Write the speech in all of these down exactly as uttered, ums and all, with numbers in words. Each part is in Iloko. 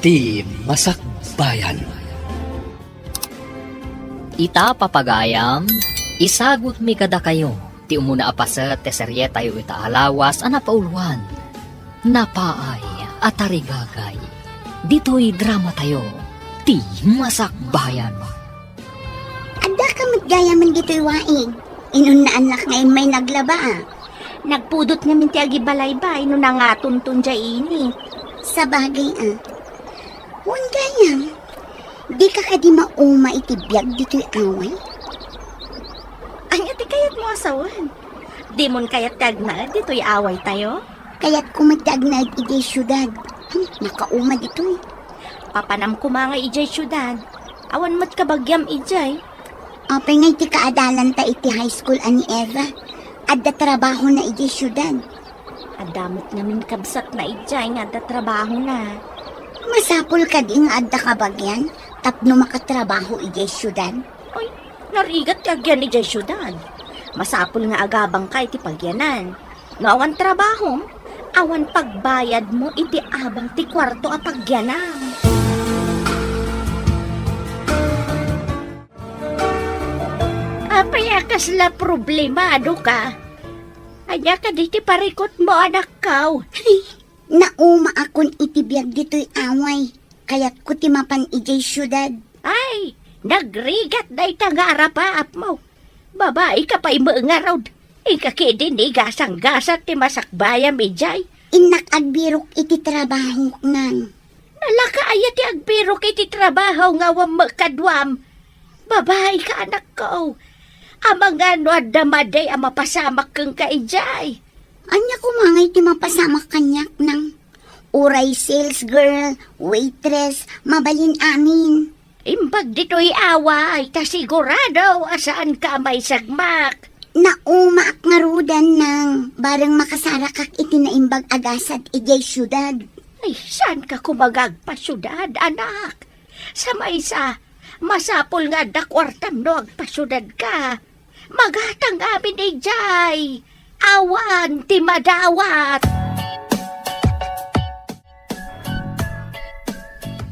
Ti Masakbayan. Ita, papagayam, isagutmi kadakayo ti umuna a paset ti serietayo ita a lawas a napauloan, Napaay a Tarigagay. Ditoy dramatayo, Ti Masakbayan. Adda ka met gayamen ditoy waig. Inunnaannak nga immay naglaba, a. Nagpudot ngamin ti agibalaybay no nangatonton diay init. Sabagay, a. Wen gayam, dika kadi mauma iti biag ditoy away? Ania ti kayatmo a sawen? Dimon kayat ti agnaed ditoy awaytayo? Kayatko met ti agnaed idiay siudad. Hmm, nakauma ditoy. Papanam koma nga idiay siudad. Awan met kabagiam idiay. Apay ngay ti kaadalanta iti high school a ni Eva? Adda trabahona idiay siudad. Adda met ngamin kabsatna idiay nga adda trabahona. Masapul kadi nga adda kabagian tapno makatrabaho idiay siudad? Ay, narigat ti agian idiay siudad. Masapul nga agabangka iti pagianan. No awan trabahom, awan pagbayadmo iti abang ti kuarto a pagianam. Apay a kasla problemado ka? Ania kadi ti parikutmo, anakko? Nauma akon iti biag ditoy away. Kayatko ti mapan idiay siudad. Ay, nagrigat dayta nga arapaapmo. Babai ka pay met ngarud. Inka ketdi ni gasanggasat ti masakbayam idiay. Innak agbirok iti trabahok, nang. Nalaka aya ti agbirok iti trabaho nga awan met kaduam? Babai ka, anakko. Amangan no adda madi a mapasamak kenka idiay. Ania koma ngay ti mapasamak kaniak, nang? Uray sales girl, waitress, mabalin amin. Imbag ditoy away, ta sigurado a saanka a maisagmak. Naumaak ngaruden, nang, bareng makasarakak iti naimbag a gasat idiay siudad. Ay, saanka koma nga agpasiudad, anak? Sa maysa, masapul nga adda kuartam no agpasiudadka. Magatang amin idiay. Awan ti madawat.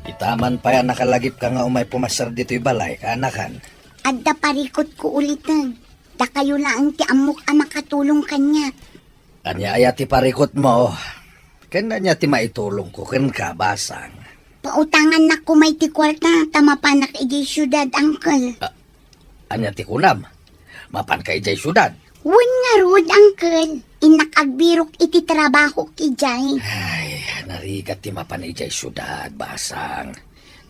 Ita man pay a nakalagipka nga umay pumaser ditoy balay, kaanakan. Adda parikutko uliten. Dakayo laeng ti ammok a makatulong kaniak. Ania aya ti parikutmo? Ken ania ti maitulongko kenka, basang? Pautangannak koma iti kuarta ta mapanak idiay siudad, uncle. Ah, ania ti kunam? Mapanka idiay siudad? Wen ngarud, uncle. Innak agbirok iti trabahok idiay. Ay, narigat ti mapan idiay siudad, basang.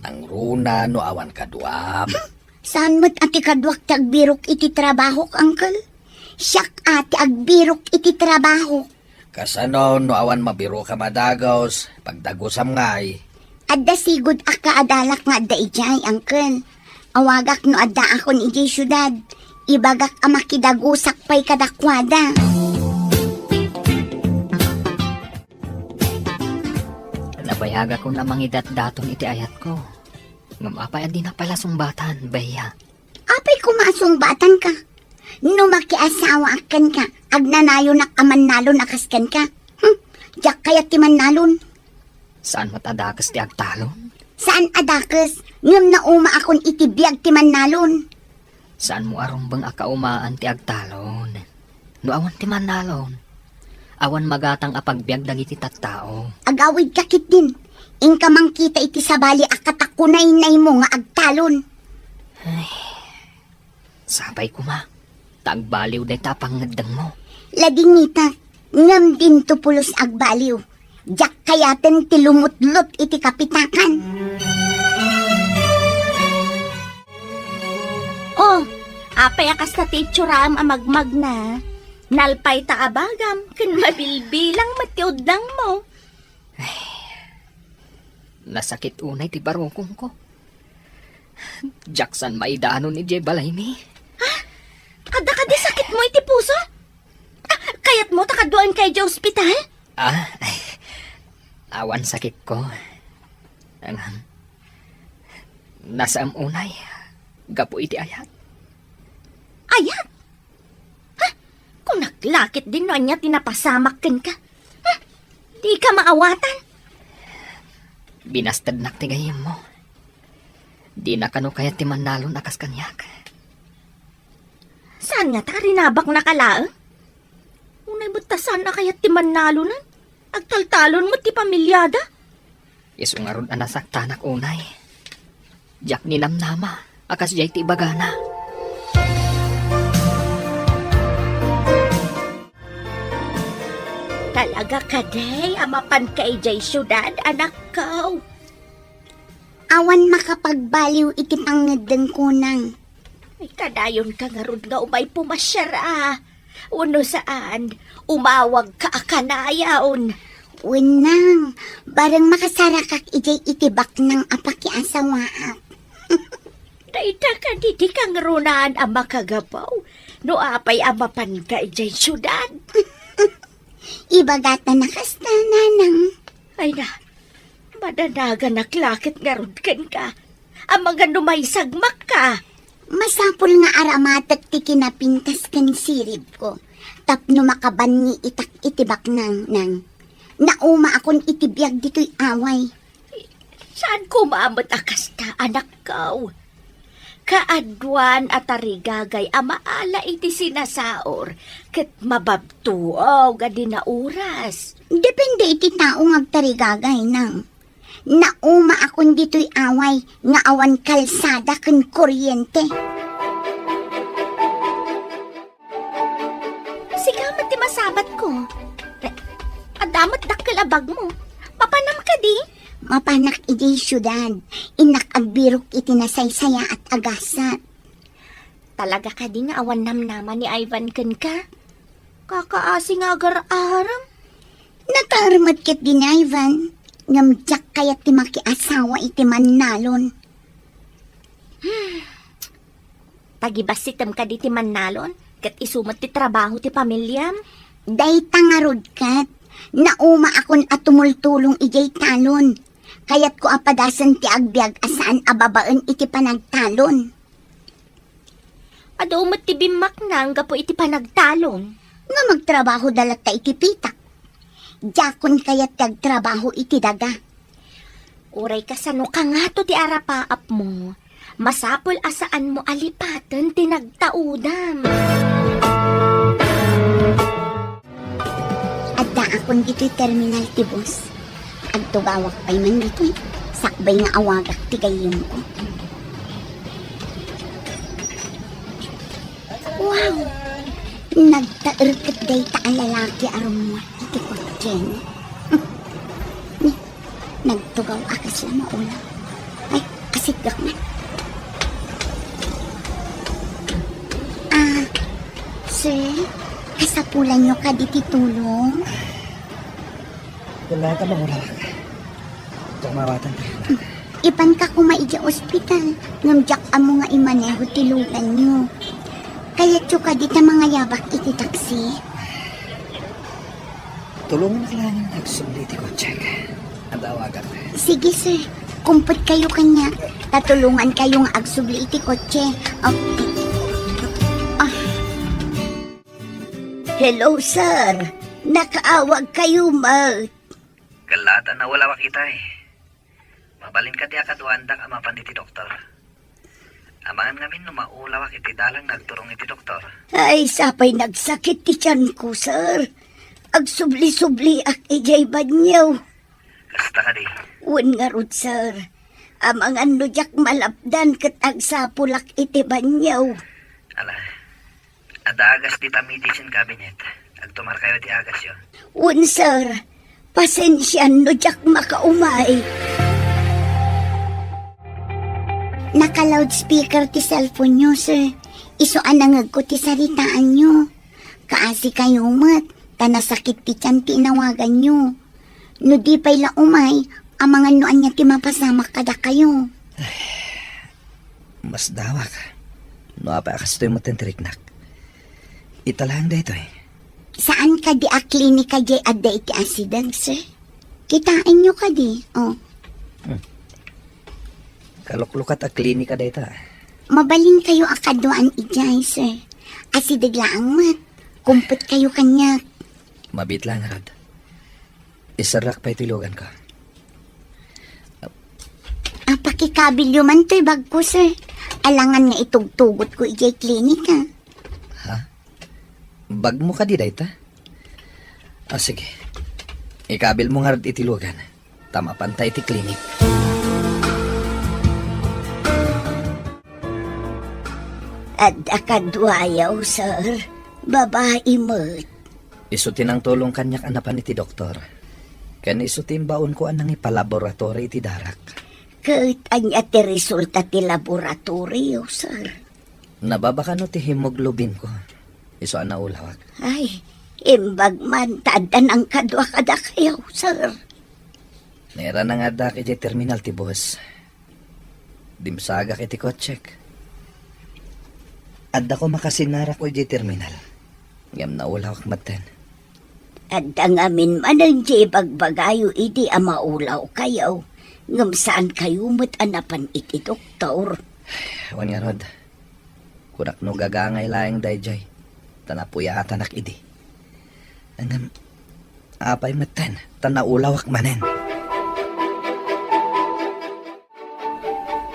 Nangruna no awan kaduam. Saan met a ti kaduak ti agbirok iti trabahok, uncle? Siak a ti agbirok iti trabahok. Kasano no awan mabirokam a dagus, pagdagusam ngay? Adda sigud a kaadalak nga adda idiay, uncle. Awagak no addaakon idiay siudad. Ibagak a makidagusak pay kadakuada. Nabayagakon a mangidatdaton iti ayatko. Ngem apay a dinak pay la sungbatan, Bea? Apay koma a sungbatanka? No makiasawaak kenka, agnanayonak a mannalon a kas kenka. Hmm, diak kayat ti mannalon. Saan met a dakes ti agtalon? Saan a dakes, ngem naumaakon iti biag ti mannalon. Saanmo a rumbeng a kaumaan ti agtalon. No awan ti mannalon, awan magatang a pagbiag dagiti tattao. Agawidka ketdin. Inka mangkita iti sabali a katakunaynaymo nga agtalon. Ay, sapay koma, ta agbaliw dayta a pangngeddengmo. Ladingitak, ngem dinto pulos agbaliw. Diak kayaten ti lumutlot iti kapitakan. Oh, apay a kasta ti itsuram a magmagna? Nalpay ta abagam, ken mabilbilang met ti udnangmo. Ay, nasakit unay ti barukongko. Diak saan maidanon idiay balaymi. Ha? Adda kadi sakitmo iti puso? Ah, kayatmo ta kaduaenka idiay ospital? Ah, ay, awan sakitko. Ngem, nasaem unay gapu iti ayat. Ayat? Ha? Kunak la ketdin no ania ti napasamak kenka. Ha? Dika maawatan. Binastednak ti gayyemmo. Dina kano kayat ti mannalon a kas kaniak. Saan ngata a rinabaknaka laeng? Unay met ta saan a kayat ti mannalon, eh. Agtaltalon met ti pamiliada. Isu ngarud a nasaktanak unay. Diak ninamnama a kasdiay ti ibagana. Talaga kadi a mapanka idiay siudad, anakko? Awan makapagbaliw iti pangngeddeng, Nang. Ay, kadayonka ngarud nga umay pumasiar a. Wenno saan, umawagka a kanayon. Wen, Nang, bareng makasarakak idiay itibaknang a pakiasawaak. Dayta kadi ti kangrunaan a makagapu no apay a mapanka idiay siudad. Ibagata na kasta, Nanang. Ay na, madanaganak la ket ngarud kenka. Amangan no maisagmakka. Masapul nga aramatek ti kinapintas ken siribko tapno makabanni itak iti baknang, Nang. Naumaakon iti biag ditoy away. Saan koma met a kasta, anakko? Kaaduan a tarigagay a maala iti sinasaor ket mababtuaw a di nauras. Depende iti tao nga agtarigagay, Nang. Naumaakon ditoy away nga awan kalsada ken kuryente. Sika met ti masabatko. Adda met dakkel a bagmo. Mapanam kadi? Mapanak idiay siudad. Innak agbirok iti nasaysayaat a gasat. Talaga kadi nga awan namnama ni Ivan kenka? Kakaasi nga agar-arem. Nataer met ket ni Ivan, ngem diak kayat ti makiasawa iti mannalon. Pagibassitem kadi ti mannalon, ket isu met ti trabaho ti pamiliam? Dayta ngarud ket, naumaakon a tumultulong idiay talon. Kayatko a padasen ti agbiag a saan a babaen iti panagtalon. Adu met ti bimmaknang gapu iti panagtalon. Nga magtrabahoda latta iti pitak. Diakon kayat ti agtrabaho iti daga. Uray kasano kangato ti arapaapmo, masapul a saanmo a lipaten ti nagtaudam. Addaakon ditoy terminal ti bus. Agtugawak pay man ditoy, sakbay nga awagak ti gayyemko. Wow! Nagtaer ket dayta a lalaki a rummuar iti kotsena. Nagtugaw a kasla maulaw. Ay, asigak man. Ah, sir, kasapulanyo kadi ti tulong? Wala ta mangulawak. Tumawatan tayo. Ipanka koma idiay ospital, ngem diak ammo nga imaneho ti luganyo. Kayatyo kadi ta mangayabak iti taksi? Tulongannak laeng nga agsubli iti kotsek. Adda awagak. Sige, sir. Kumpetkayo kaniak. Ta tulongankayo nga agsubli iti kotse. Oh. Ah. Hello, sir. Nakaawagkayo met. Kella ta naulawak itay. Mabalin kadi a kaduaandak a mapan iti doktor? Amangan ngamin no maulawak iti dalan nga agturong iti doktor. Ay, sapay nagsakit ti tianko, sir. Agsubli-subliak idiay banio. Kasta kadi? Wen ngarud, sir. Amangan no diak malapdan ket agsapulak iti banio. Ala, adda agas dita medicine cabinet. Agtumarkayo ti agasyo. Wen, sir. Pasensian no diak makaumay. Naka-loudspeaker ti cellphone-yo, sir. Isu a nangegko ti saritaanyo. Kaasikayo met, ta nasakit ti tian ti inawaganyo. No di pay la umay, amangan no ania ti mapasamak kadakayo. Masdawak. No apay a kastoy met ti riknak. Ita laeng daytoy. Saan kadi a klinika diay adda iti asideg, sir? Kitaenyo kadi, oh. Hmm. Kaluklukat a klinika dayta. Mabalinkayo a kaduaan idiay, sir. Asideg laeng met. Kumpetkayo kaniak. Mabiit laeng ngarud. Iserrak pay ti luganko. Ikabilyo man toy bagko, sir. Alangan nga itugtugotko idiay klinik, ha? Ha? Bagmo kadi dayta? Ah, sige. Ikabilmo ngarud iti lugan. Ta mapanta iti klinik. Adda kaduayo, sir. Babai met. Isu ti nangtulong kaniak a napan iti doktor. Ken isu ti imbaonko a nangipalaboratory iti darak. Ket ania ti resulta ti laboratorio, sir? Nababa kano ti hemoglobinko. Isu a naulawak. Ay, imbag man ta adda nangkadua kadakayo, sir. Nairana nga addaak idiay terminal ti bus. Dimsagak iti kotsek. Adda koma kasinarak idiay terminal. Ngem naulawak metten. Adda ngamin manen ti ibagbagayo idi a maulawkayo, ngem saankayo met a napan iti doktor. Wen ngarud, kunak no gagangay laeng daydiay, ta napuyatanak idi. Ngem, apay metten, ta naulawak manen.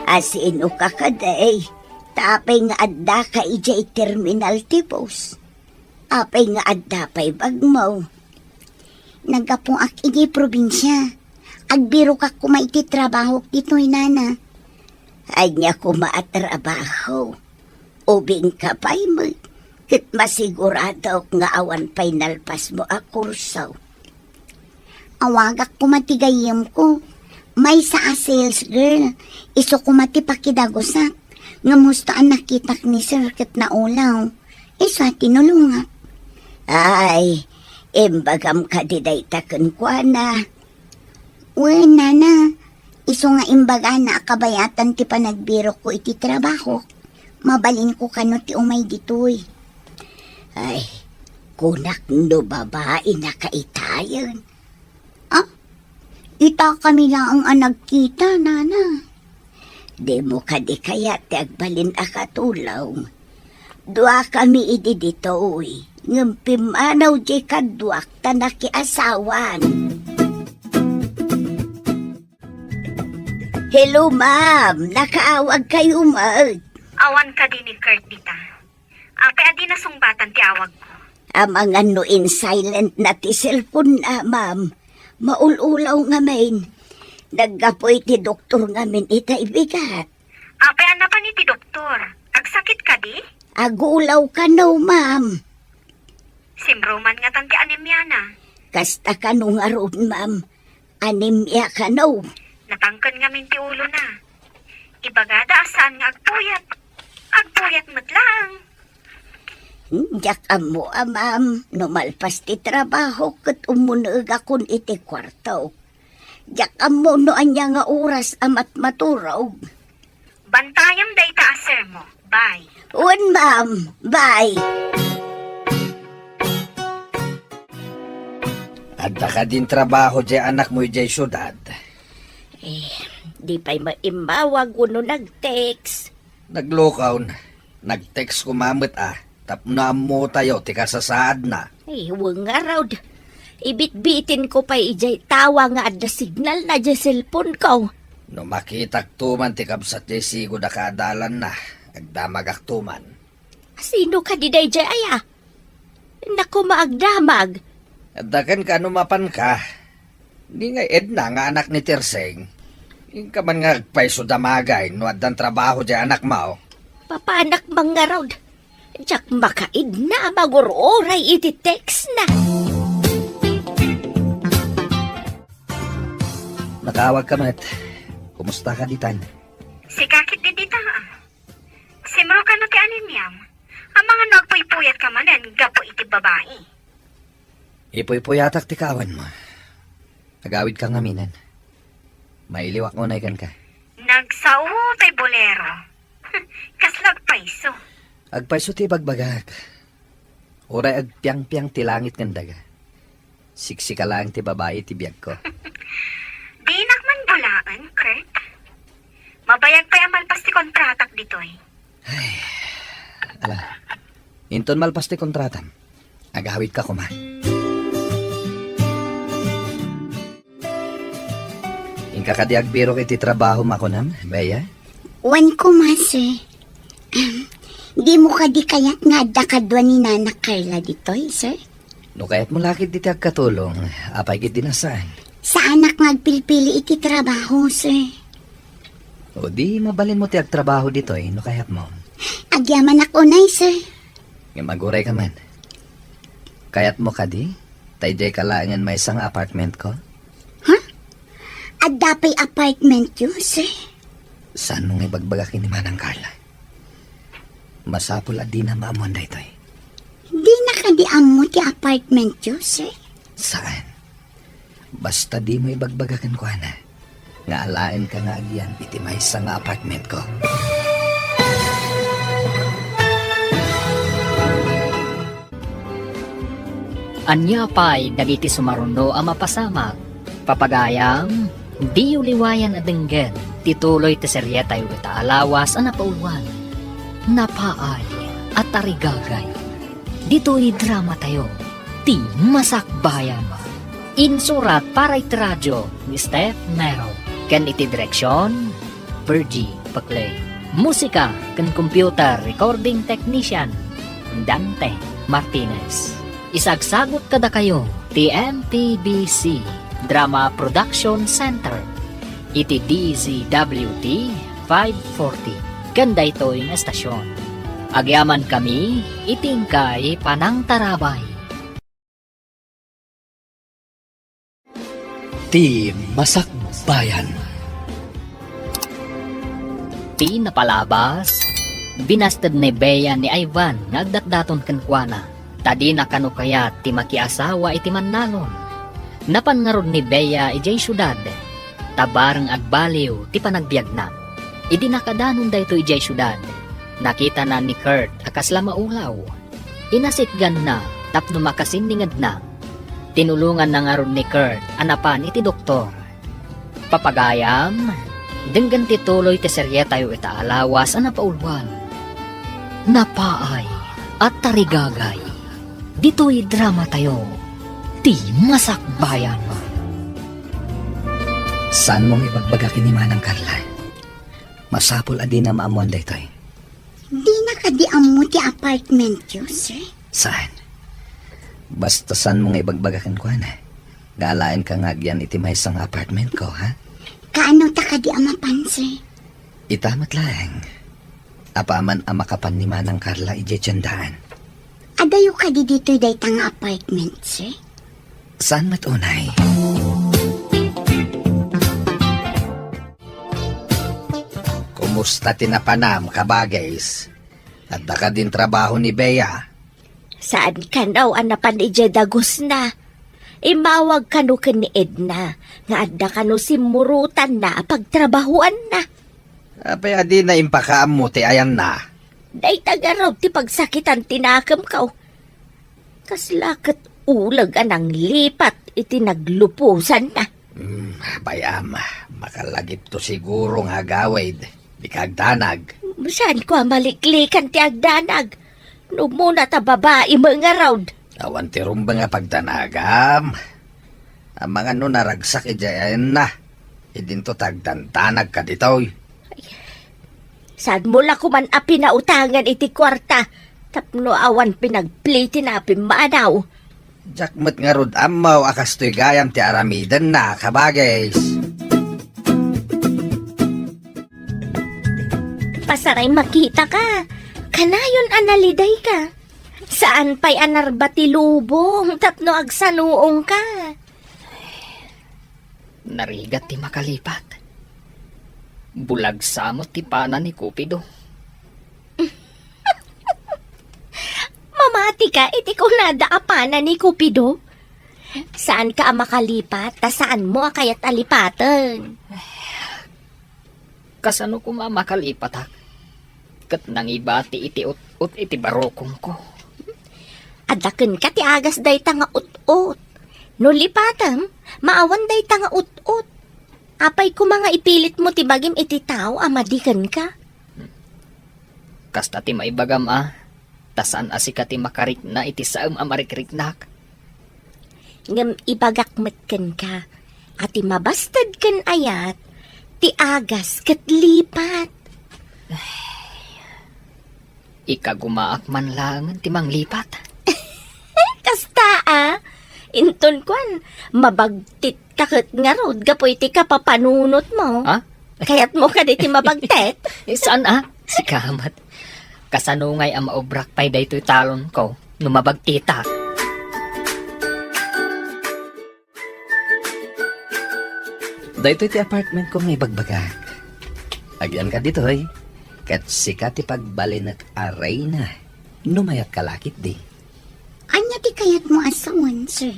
Asino ka kadi? Ta apay nga addaka idiay terminal ti bus? Apay nga adda pay bagmo? Naggapuak idiay probinsia. Agbirokak koma iti trabahok ditoy, nana. Ania koma a trabaho? Ubing ka pay met, ket masiguradok nga awan pay nalpasmo a kurso. Awagak koma ti gayyemko. Maysa a sales girl. Isu koma ti pakidagusak. Ngem husto a nakitak ni sir ket naulaw. Isu a tinulongak. Ay, imbagam kadi dayta kenkuana? Wen, nana. Isu nga imbagana a kabayatan ti panagbirokko iti trabaho. Mabalinko kano ti umay ditoy. Ay, kunak no babaina ka itayen. Ah? Itakami laeng a nagkita, nana. Dimo kadi kayat ti agbalin a katulong? Duakami idi ditoy, ngem pimmanaw diay kaduak ta nakiasawan. Hello, ma'am. Nakaawagkayo met. Awan kadi ni Kurt dita? Apay a di nasungbatan ti awagko? Amangan no in-silent na ti cellphone na, ma'am. Maul-ulaw ngamin. Naggapu iti doktor ngamin itay bigat. Apay a napan iti doktor? Agsakit kadi? Agulaw kano, ma'am. Simro man ngatan ti anemiana. Kasta kano ngarud, ma'am. Anemia kano. Natangken ngamin ti ulona. Ibagada a saan nga agpuyat. Agpuyat met laeng. Diak ammo a, ma'am, no malpas ti trabaho ket ummunegakon iti kuarto. Diak ammo no ania nga oras a matmaturog. Bantayam dayta a sermo. Bye. Wen, ma'am. Bye. Adda kadin trabaho diay anakmo idiay siudad? Eh, di pay maimbawag wenno nag-text. Naglukaw. Nag-text koma met a. Tapno ammotayo ti kasasaadna. Ay, wen ngarud. Ibitbitinko pay idiay tawa nga adda signalna diay cellphoneko. No makitakto man ti kabsat diay sigud a kaadalanna, agdamagakto man. Sino kadi daydiay aya? Naku, maagdamag. Adda kenka no mapanka. Ni nga Edna nga anak ni Terseng. Inka man nga agpayso damagay no addan trabaho diay anakmo. Papanak man ngarud. Diak makaidna a mangur-uray iti text na. Nakaawagka met. Kumustaka ditan? Sika ket dita, ah. Simro kano ti anemiam? Amangan no agpuypuyatka manen gapu iti babai. Ipuypuyatak ti kaawanmo. Agawidka ngaminen. Mailiwak unay kenka. Nagsao tay bolero. Kasla agpayso? Agpayso ti ibagbagak. Uray agpiangpiang ti langit ken daga. Siksika laeng ti babai ti biagko. Dinak man bulaen, Kurt. Mabayag pay a malpas ti kontratak ditoy. Ay, ala. Inton malpas ti kontratam, agawidka koma. Inka Kadi agbirok iti trabahom a kunam, Bea? Wen koma, sir. Ahem, dimo kadi kayat nga adda kadua ni Nana Carla ditoy, sir? No kayatmo la ketdi ti agkatulong, apay ketdi a saan? Saanak nga agpilpili iti trabaho, sir. O di mabalinmo ti agtrabaho ditoy no kayatmo. Agyamanak unay, sir. Ngem agurayka man. Kayatmo kadi ta idiayka laengen maysa nga apartmentko? Ha? Adda pay apartmentyo, sir? Saanmo nga ibagbaga ken ni Manang Carla? Masapul a dina maammoan daytoy. Dina kadi ammo ti apartmentyo, sir? Saan? Basta dimo ibagbaga kenkuana nga alaenka nga agyan iti maysa nga apartmentko. Ania pay dagiti sumaruno a mapasamak? Papagayam, diyo liwayan a denggen ti tuloy ti serietayo ita a lawas a napauluan, Napaay a Tarigagay. Ditoy dramatayo, Ti Masakbayan. Insurat para iti radio ni Steph Mero, ken iti direksion, Virgie Paclay. Musika ken computer recording technician, Dante Martinez. Isagsagut kadakayo ti M P B C Drama Production Center iti D Z W T five forty ken daytoy nga estasion. Agyamankami iti inkay panangtarabay. Ti Masakbayan. Ti napalabas, binasted ni Bea ni Ivan nga agdatdaton kenkuana, ta dina kano kayat ti makiasawa iti mannalon. Napan ngarud ni Bea idiay siudad, ta bareng agbaliw ti panagbiagna. Idi nakadanon daytoy idiay siudad, nakitana ni Kurt a kasla maulaw. Inasitganna tapno makasinningedna. Tinulonganna ngarud ni Kurt a napan iti doktor. Papagayam, denggen ti tuloy ti serietayo ita a lawas a napauluan, Napaay a Tarigagay. Ditoy dramatayo, Ti Masakbayan. Saanmo nga ibagbaga ken ni Manang Carla? Masapul a dina maammoan daytoy. Dina kadi ammo ti apartmentyo, sir? Saan? Basta saanmo nga ibagbaga kenkuana nga alaenka nga agyan iti maysa nga apartmentko, ha? Kaano ta kadi a mapan, sir? Ita met laeng. Apaman a makapan ni Manang Carla idiay tiendaan. Adayo kadi ditoy dayta nga apartment, sir? Saan met unay? Kumusta ti napanam, kabagis? Adda kadin trabaho ni Bea? Saan kano a napan idiay dagusna? Immawag kano ken ni Edna nga adda kano simmurotanna a pagtrabahoanna. Apay a dina impakaammo ti ayanna? Dayta ngarud ti pagsakitan ti nakemko. Kasla ket uleg a nanglipat iti nagluposanna. Hmm, bay-am, makalagipto siguro nga agawid. Dika agdanag. Saanko a maliklikan ti agdanag? No umuna ta babai met ngarud. Awan ti rumbeng a pagdanagam. Amangan no naragsak idiay ayanna. Idinto ta agdandanagka ditoy. Saanmo la koman a pinautangan iti kuarta tapno awan pinagpli ti napimmanaw. Diak met ngarud ammo a kastoy gayam ti aramidenna, kabagis. Pasaray makitaka. Kanayon a nalidayka. Saan pay a narba ti lubong tapno agsanuongka. Narigat ti makalipat. Bulag sa met ti pana ni Cupido. Mamatika iti kunada a pana ni Cupido. Saanka a makalipat, ta saanmo a kayat a lipaten. Kasano koma a makalipatak? Ket nangibati iti ut-ot iti barukongko. Adda kenka ti agas dayta nga ut-ot. No lipatem, maawan dayta nga ut-ot. Apay koma nga ipilitmo ti bagim iti tao a madi kenka? Kasta ti maibagam a, ta saan a sika ti makarikna iti saem a marikriknak. Ngem ibagak met kenka, a ti mabasted ken ayat, ti agas ket lipat. Ikagumaak man laengen ti manglipat. Kasta, a? Inton kuan, mabagtit ka ket ngarud gapu iti kapapanunot mo. Ha? Kayat mo kadi ti mabagtit? Eh, saan, a? Sika met. Kasano ngay a maubrak pay daytoy talon ko no mabagtitak? Daytoy ti apartment ko nga ibagbagak. Agyanka ditoy, ket sika ti pagbalinek a reyna. No mayat ka la ketdi. Ania ti kayatmo a sawen, sir?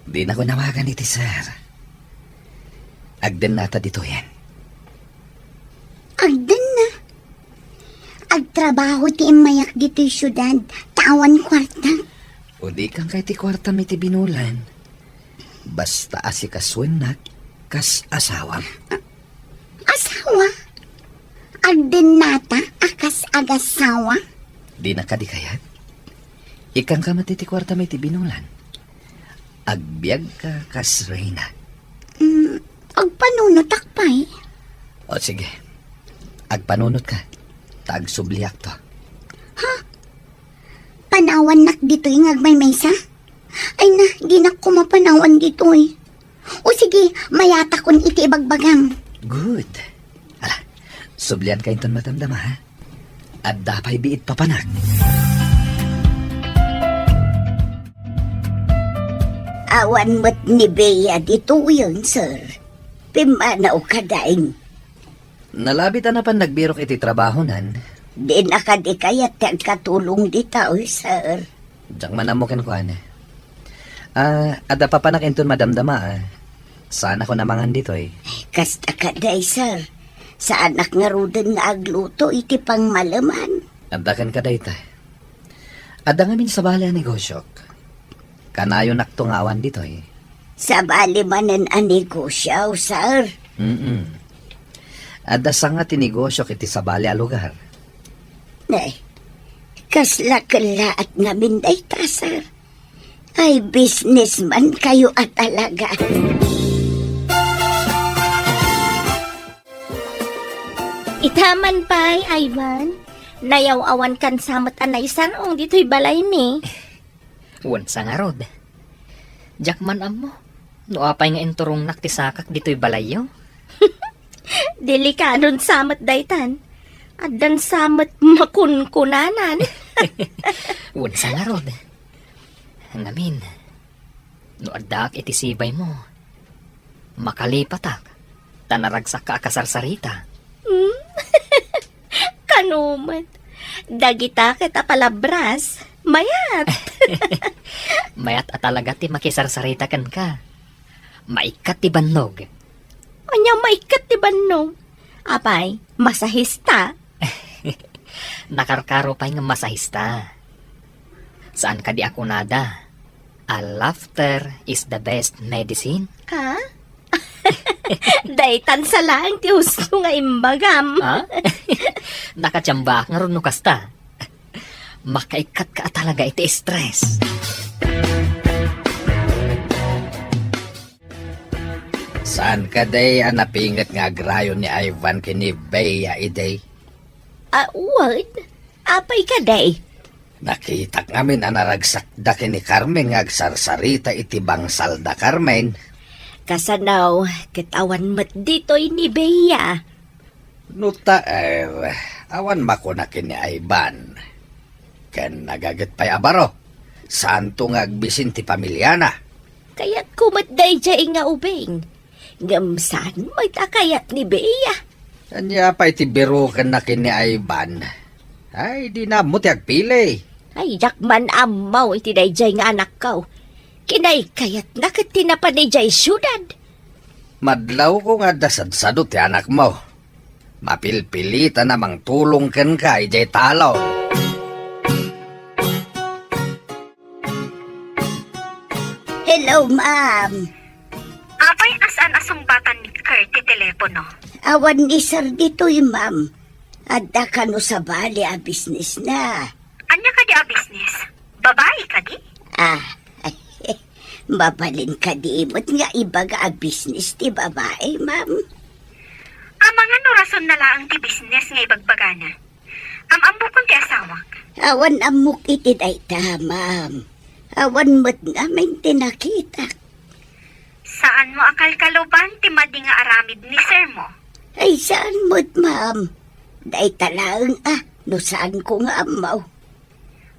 Dinako nawagan iti sir. Agdennata ditoyen. Agdenna? Agtrabaho ti immayak ditoy siudad, ta awan kuarta. Udikan kay ti kuartam iti binulan. Basta asikasuennak kas asawam. Asawa? Agdennata a kas agasawa? Dina kadi kayat? Ikanka met iti kuartam iti binulan. Agbiagka kas reyna. Mm, agpanunotak pay. O, sige. Agpanunotka. Ta agsubliakto. Ha? Panawannak ditoy nga agmaymaysa? Ay na, dinak koma panawan ditoy. O sige, mayatakon iti ibagbagam. Good. Ala, sublianka inton madamdama, ha? Adda pay biit papanak. Awan met ni Bea ditoyen, sir. Pimmanaw kadi. Nalabit a napan nagbirok iti trabahonan. Dina kadi kayat ti agkatulong dita, oy, sir. Diak man ammo kenkuana. Ah, adda papanak inton madamdama, a. Saanakon a mangan ditoy. Kasta kadi, sir. Saanak ngaruden nga agluto iti pangmaleman. Adda kenka dayta. Adda ngamin sabali a negosyok. Kanayonakto nga awan ditoy. Sabali manen a negosyo, sir? Mm-mm. Adda sanga ti negosyo iti sabali a lugar. Nay, kasla kellaat ngamin dayta, sir? Ay, businessman kayo a talaga. Ita man pay, Ivan, nayaw-awankan sa met a naisar-ong ditoy balaymi. Wen sa ngarud. Diak man ammo no apay nga inturongnak ti sakak ditoy balayyo. Delikadon sa met daytan. Addan sa met makunkunanan. Wen sa ngarud. Ngamin, no addaak iti sibaymo, makalipatak, ta naragsakka a kasarsarita. Hmm? Kano met, dagita ket a palabras, mayat. Mayat a talaga ti makisarsarita kenka. Maikkat ti bannog. Ania maikkat ti bannog? Apay, masahista? Nakarkaro pay nga masahista. Saan kadi a kunada a laughter is the best medicine? Ha? Daytan sa laeng ti husto nga imbagam. Ha? Nakatiambaak ngarud no kasta. Makaikkatka a talaga iti stress. Saan kadi a napinget nga agrayo ni Ivan ken ni Bea idi? Ah, wen? Apay kadi? Nakitak ngamin a naragsakda ken ni Carmen nga agsarsarita iti bangsalda, Carmen. Kasano, ket awan met ditoy ni Bea. No ta, eh, awan makuna ken ni Ivan. Ken nagaget pay a baro, saanto nga agbisin ti pamiliana. Kayatko met daydiay nga ubing. Ngem saan met a kayat ni Bea. Ania pay ti birukenna ken ni Ivan? Ay, dina ammo ti agpili. Ay, diak man ammo iti daydiay nga anakko. Kinaykayatna ket ti napan idiay siudad. Madlawko nga adda sadsado ti anakmo. Mapilpilitan a mangtulong kenka idiay talon. Hello, ma'am. Apay a saan a sungbatan ni Kurt ti telepono? Awan ni sir ditoy, ma'am. Adda kano sabali a business na. Ania kadi a business? Babai kadi? Ah, Mabalin kadi met nga ibaga a business ti babai, ma'am? Amangan no rasonna laeng ti business nga ibagbagana. Am-ammokon ti asawak. Awan ammok iti dayta, ma'am. Awan met ngamin ti nakitak. Saanmo a kalkaluban ti madi nga aramid ni sir mo? Ay, saan met, ma'am? Dayta laeng a, no saanko nga ammo.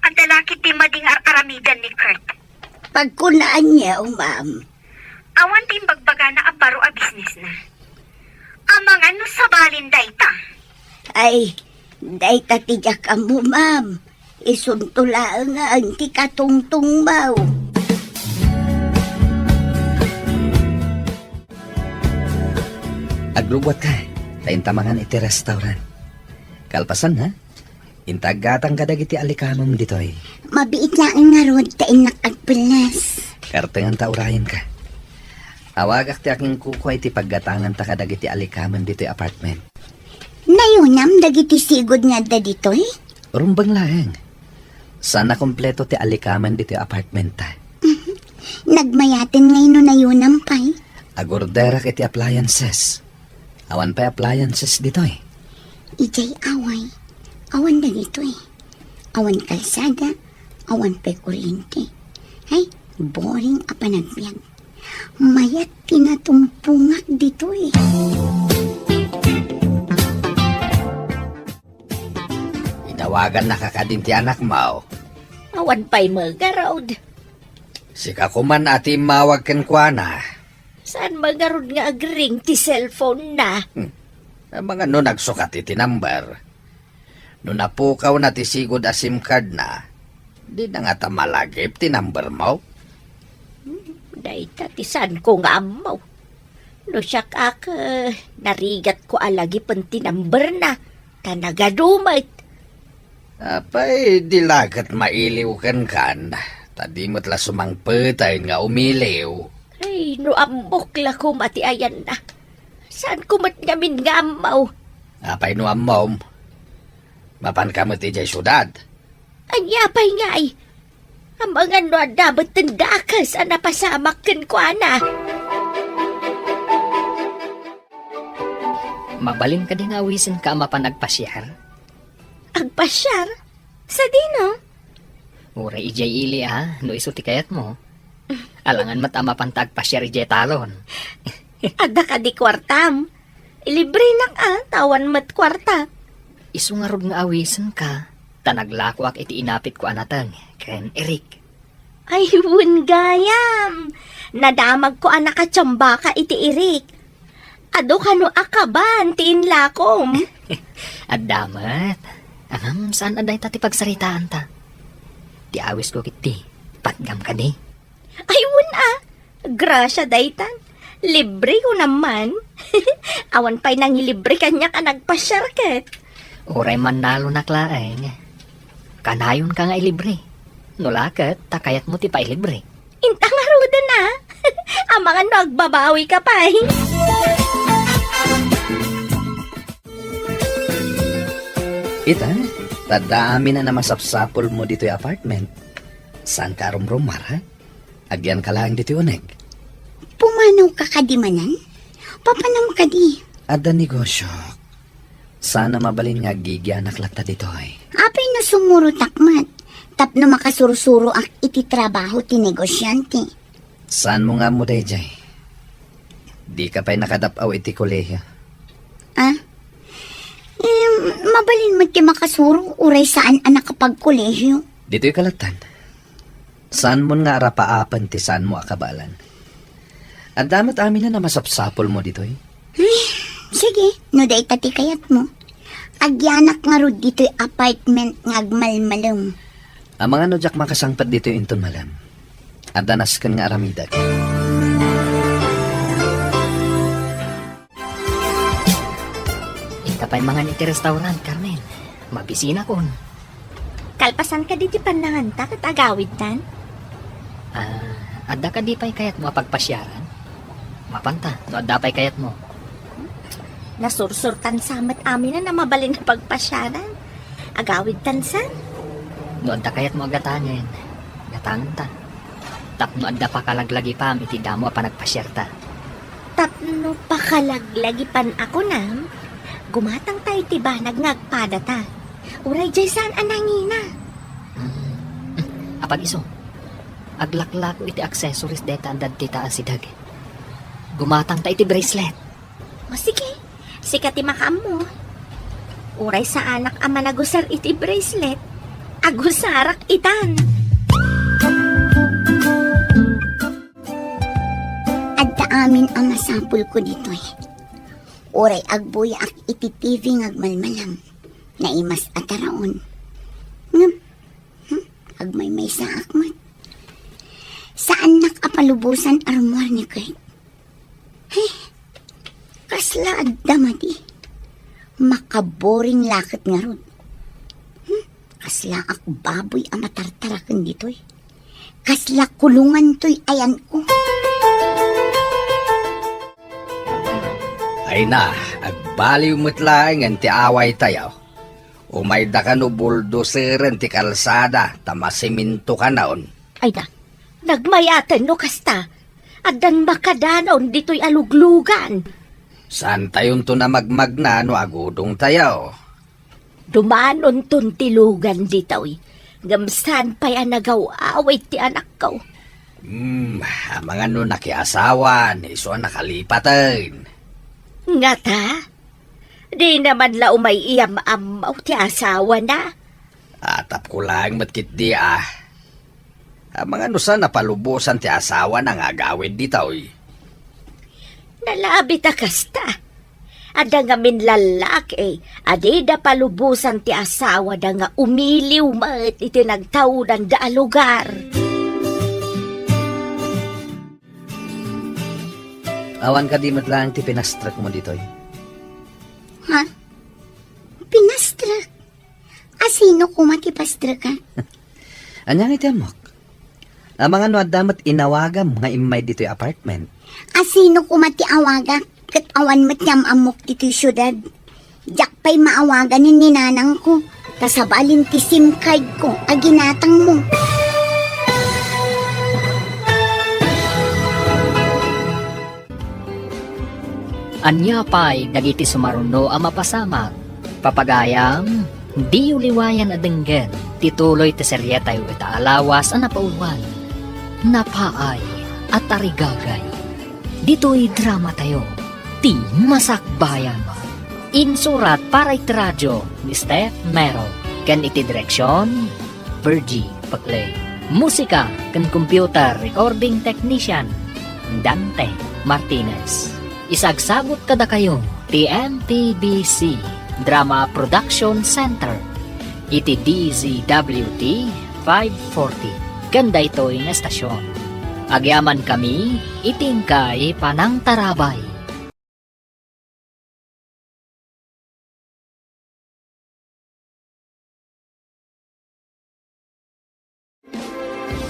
Adda la ketdi madi nga ar-aramidan ni Kurt. Pagkunaan niya, ma'am. Awan ti imbagbagana a baro a business na. Amangan no sabalin dayta. Ay, dayta ti diak ammo, ma'am. Isunto laeng nga ti katungtungmo. Aglubuatka, ta inta mangan iti restaurant. Kalpasan, ha? Inta aggatang kadagiti alikamem ditoy. Mabiit laeng ngarud ta innak agpelles. Kartengan ta urayenka. Awagak ti akinkukua iti paggatanganta kadagiti alikamem ditoy apartment. Nayunam dagiti sigud nga adda ditoy? Rumbeng laeng. Saan a kompleto ti alikamen ditoy apartmenta. Mhm. Nagmayaten ngay no nayunam pay. Agorderak iti appliances. Awan pay appliances ditoy. Idiay away, awan dagitoy. Awan kalsada, awan pay kuryente. Ay, boring a panagbiag. Mayat ti natumpongak ditoy. Inawagannaka kadin ti anakmo? Awan pay met ngarud. Sika koman a ti immawag kenkuana. Saan met ngarud nga agring ti cellphone-na? Hmm. Amangan no nagsukat iti number. No napukawna ti sigud a SIM card-na, dina ngata malagip ti number-mo? Hmm, dayta ti saanko nga ammo. No siak a ket, narigatko a lagipen ti number-na, ta nagadu met. Apay, di la ket mailiw kenkan, ta di met la sumangpetayen nga umiliw. Ay, no ammok la koma ti ayanna. Saanko met ngamin nga ammo. Apay no ammom? Mapanka met idiay siudad? Ania pay ngay? Amangan no adda metten dakes a napasamak kenkuana. Mabalin kadi nga awisenka a mapan agpasiar? Agpasiar? Sadino? Uray idiay ili a, no isu ti kayatmo. Alangan met a mapanta agpasiar idiay talon. Adda kadi kuartam? Ilibrenak a, ta awan met kuarta. Isu ngarud nga awisenka, ta naglakoak iti inapitko a nateng ken Eric. Ay, wen gayam! Nadamagko a nakatiambaka iti Eric. Adu kano a kaban ti inlakom? Adda met. Ngem saan a dayta ti pagsaritaanta. Ti awisko ketdi, patgam kadi. Ay, wen a! Grasia daytan. Libre ko naman. Awan pay nangilibre kaniak a nagpasiar ket. Uray mannalonak laeng. Kanayonka nga ilibre. No la ket, ta kayatmo ti pailibre. Inta ngaruden a. Amangan no agbabawika pay. Ita, ta adda amin a namasapsapulmo ditoy apartment. Saanka a rumrumar, ha? Agyanka laeng ditoy uneg. Pumanawka kadi manen? Papanam kadi? Adda negosiok. Saan a mabalin nga aggigyanak latta ditoy. Apay no sumurotak met, tapno makasursuroak iti trabaho ti negosiante. Saanmo nga ammo daydiay? Dika pay nakadap-aw iti kolehio. Ah? Em, mabalin met ti makasuro, uray saan a nakapagkolehio. Ditoy kalatan. Saanmon nga arapaapen ti saanmo a kabaelan. Adda met aminen a masapsapulmo ditoy. Ay, sige, no dayta ti kayatmo. Agyanak ngarud ditoy apartment nga agmalmalem. Amangan no diak makasangpet ditoy inton malem. Adda nasken nga aramidek. Inka pay mangan iti restaurant, Carmen. Mabisinakon. Kalpasan kadi ti pannanganta ket agawidtan? Ah, adda kadi pay kayatmo a pagpasiaran? Mapanta, no adda pay kayatmo. Nasursurtan sa met aminen a mabalin a pagpasiaran. Agawidtan sa? No adda kayatmo a gatangen, gatangenta. Tapno adda pakalaglagipam iti damo a panagpasiarta. Tapno pakalaglagipannakon, gumatangta iti banag nga agpadata. Uray diay saan a nangina. Hmm. Apag-isu, aglaklako iti accessories dayta adda dita a sideg. Gumatangta iti bracelet. O sige, sika ti makaammo. Uray saanak a managusar iti bracelet, agusarak itan. Adda amin a masapulko ditoy. Uray agbuyaak iti T V nga agmalmalam, naimas a taraon. Ngem, hmm, agmaymaysaak met. Saannak a palubosan armoire ni Kurt. He, kasla adda madi. Makaboring la ket ngarud. Hmm, kaslaak baboy a matartaraken ditoy. Kasla kulungan toy ayanko. Ay na, agbaliw met laengen ti awaytayo. Umayda kano buldoseren ti kalsada ta masiminto kanaon. Ay na, nagmayaten no kasta. Addan makadanaon ditoy a luglugan. Saantayonton a magmagna no agudongtayo. Dumanonton ti lugan ditoy, ngem saan pay a nagaw-awit ti anakko. Hmm, amangan no nakiasawan, isu a nakalipaten. Ngata? Dina man la umay iyam-ammo ti asawana? Atapko laeng met ketdi a. Amangan no saan a palubosan ti asawana nga agawid ditoy. Nalabit a kasta. Adda ngamin lallaki a dida palubosan ti asawada nga umiliw met iti nagtaudanda a lugar. Awan kadi met laeng ti pinastrekmo ditoy? Ha? Pinastrak? Asino koma ti pastrekak? Ania nga iti ammok? Amangan no adda met inawagam nga immay ditoy apartment? Asino koma ti awagak ket awan met ti am-ammok ditoy siudad? Diak pay maawagan ni nanangko, ta sabalin ti SIM card ko a ginatangmo. Ania pay dagiti sumaruno a mapasamak? Papagayam, diyo liwayan a denggen ti tuloy ti serietayo ita a lawas a napauluan, Napaay a Tarigagay. Ditoy dramatayo, ti Masakbayan. Insurat para iti radio ni Steph Mero, ken iti direksion, Virgie Paclay. Musika ken computer recording technician, Dante Martinez. Isagsagut kadakayo ti M P B C Drama Production Center iti D Z W T five forty ken daytoy nga estasion. Agyamankami iti inkay panangtarabay.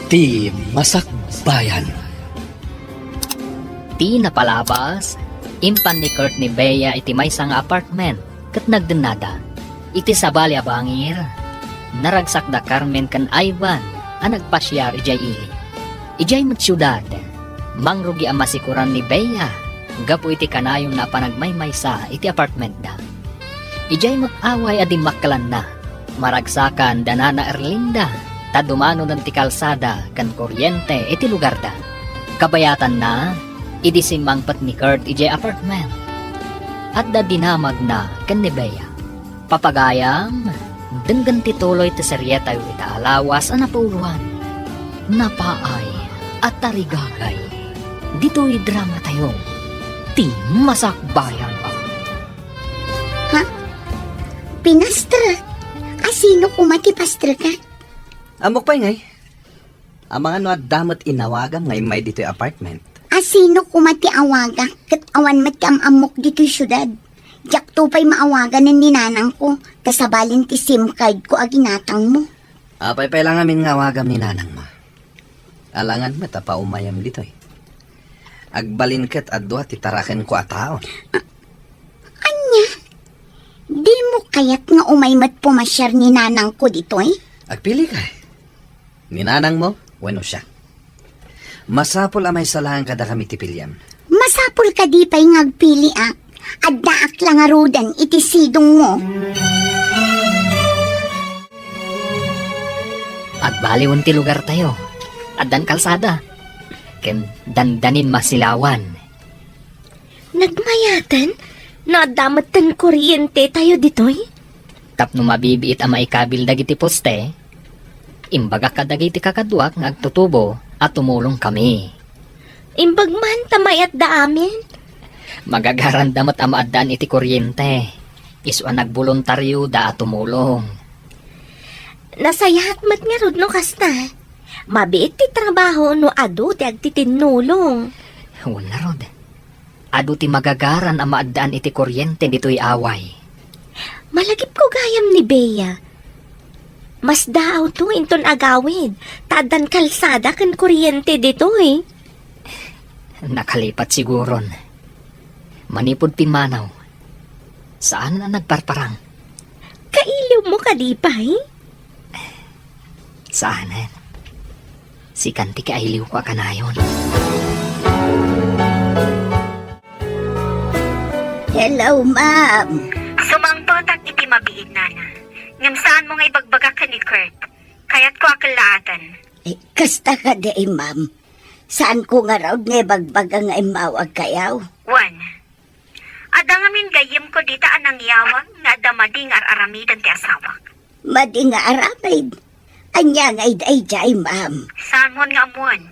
Ti Masakbayan. Ti napalabas, impan ni Kurt ni Bea iti maysa nga apartment ket nagdennada. Iti sabali a bangir, naragsak da Carmen ken Ivan a nagpasiar idiay ili. Idiay met siudad, mangrugi a masikoran ni Bea gapu iti kanayonna a panagmaymaysa iti apartmentda. Idiay met away a dimmakkelanna, maragsakan da Nana Erlinda ta dumanonen ti kalsada ken kuryente iti lugarda. Kabayatanna, idi simmangpet ni Kurt idiay apartment, adda dinamagna ken ni Bea. Papagayam, denggen ti tuloy ti serietayo ita a lawas a napauluan, Napaay a Tarigagay. Ditoy dramatayo, ti Masakbayan. Ha? Pinastrak? Asino koma ti pastrakak? Ammok pay ngay. Amangan no adda met inawagam nga immay ditoy apartment. Asino koma ti awagak ket awan met ti am-ammok ditoy siudad? Diakto pay maawagan ni nanangko, ta sabalin ti SIM card ko a ginatangmo. Apay pay la ngamin nga awagam ni nanangmo? Alangan met a paumayam ditoy. Agbalin ket a dua ti tarakenko a tao. A-, ania? Dimo kayat nga umay met pumasiar ni nanangko ditoy? Agpili ka. Ni nanangmo wenno siak? Masapul a maysa laeng kadakami ti piliam. Masapul kadi pay nga agpiliak. Addaak la ngaruden iti sidongmo. Agbaliwen ti lugartayo. Addan kalsada. Ken dandanin masilawan. Nagmayaten no adda metten korientetayo ditoy? Tapno mabibiit a maikabil dagiti poste, imbagak kadagiti kakaduak nga agtutubo a tumulongkami. Imbag man ta mayatda amin. Magagaranda met a maaddaan iti koriente. Isu a nagboluntarioda a tumulong. Nasayaat met ngarud no kasta. Mabiit ti trabaho no adu ti agtitinnulong. Wen ngarud. Adu ti magagaran a maaddaan iti koriente ditoy away. Malagipko gayam ni Bea. Masdaawto inton agawid, ta addan kalsada ken koriente ditoy. Nakalipat siguron. Manipud pimmanaw, saan a nagparparang. Kailiwmo kadi pay? Saanen. Sikan ti kailiwko a kanayon. Hello, ma'am. Sumangpetak iti mabiit, nana. Ngem saanmo nga ibagbaga ken ni Kurt. Kayatko a kellaatan. Eh, kasta kadi, ma'am. Saanko ngarud nga ibagbaga nga immawagkayo? Wen, adda ngamin gayyemko dita a nangyawag nga adda madi nga ar-aramiden ti asawak. Madi nga aramid? Ania nga idaydiay, ma'am? Saanmon nga ammoen?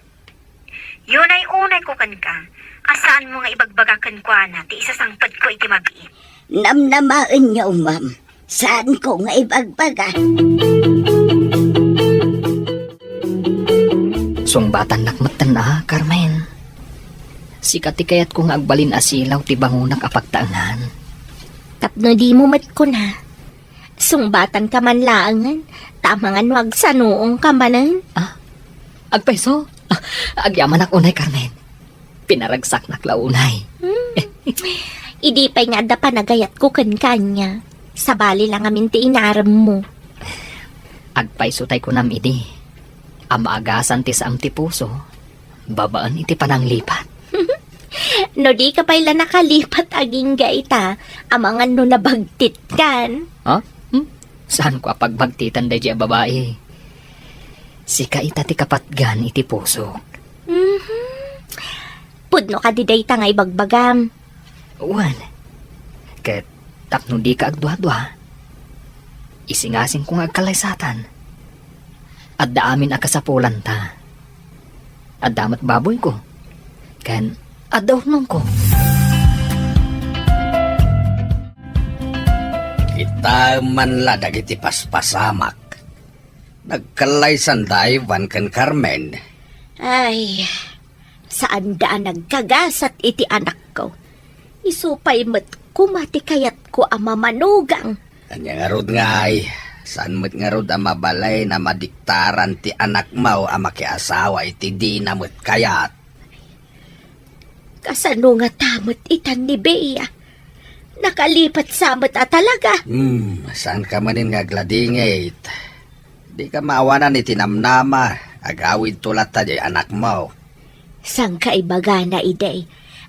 Yunay-unayko kenka a saanmo nga ibagbaga kenkuana ti isasangpetko iti mabiit. Namnamaenyo, ma'am. Saanko nga ibagbaga. Sungbatannak metten a, Carmen. Sika ti kayatko nga agbalin a silaw ti bangonak a pagtaengan. Tapno dimo met kuna, sungbatanka man laengen, ta amangan no agsanuongka manen. Ah, agpayso? Ah, agyamanak unay, Carmen. Pinaragsaknak la unay. Hmm. Idi pay nga adda panagayatko kenka ania, sabali la ngamin ti inaremmo. Agpayso tay kunam idi a maagasan ti saam ti puso, babaen iti pananglipat. No dika pay la nakalipat agingga ita, amangan no nabagtitkan. Ha? Hmm? Saanko a pagbagtitan daydiay a babai? Sika ita ti kapatgan iti pusok. Mhm. Pudno kadi dayta nga ibagbagam? Wen, ket tapno dika agduadua, isingasingko nga agkalaysatan. Adda amin a kasapulanta. Adda met baboyko, ken adda urnongko. Kitaem man la dagiti paspasamak. Nagkallaysanda a Ivan ken Carmen. Ay, saanda a nagkagasat iti anakko. Isu pay met koma ti kayatko a mamanugang. Ania ngarud ngay, saan met ngarud a mabalin a madiktaran ti anakmo a makiasawa iti dina met kayat? Kasano ngata met itan ni Bea? Nakalipat sa met a talaga. Hmm, saanka manen nga agladingit. Dika maawanan iti namnama, agawidto latta diay anakmo. Saan ka ibagana idi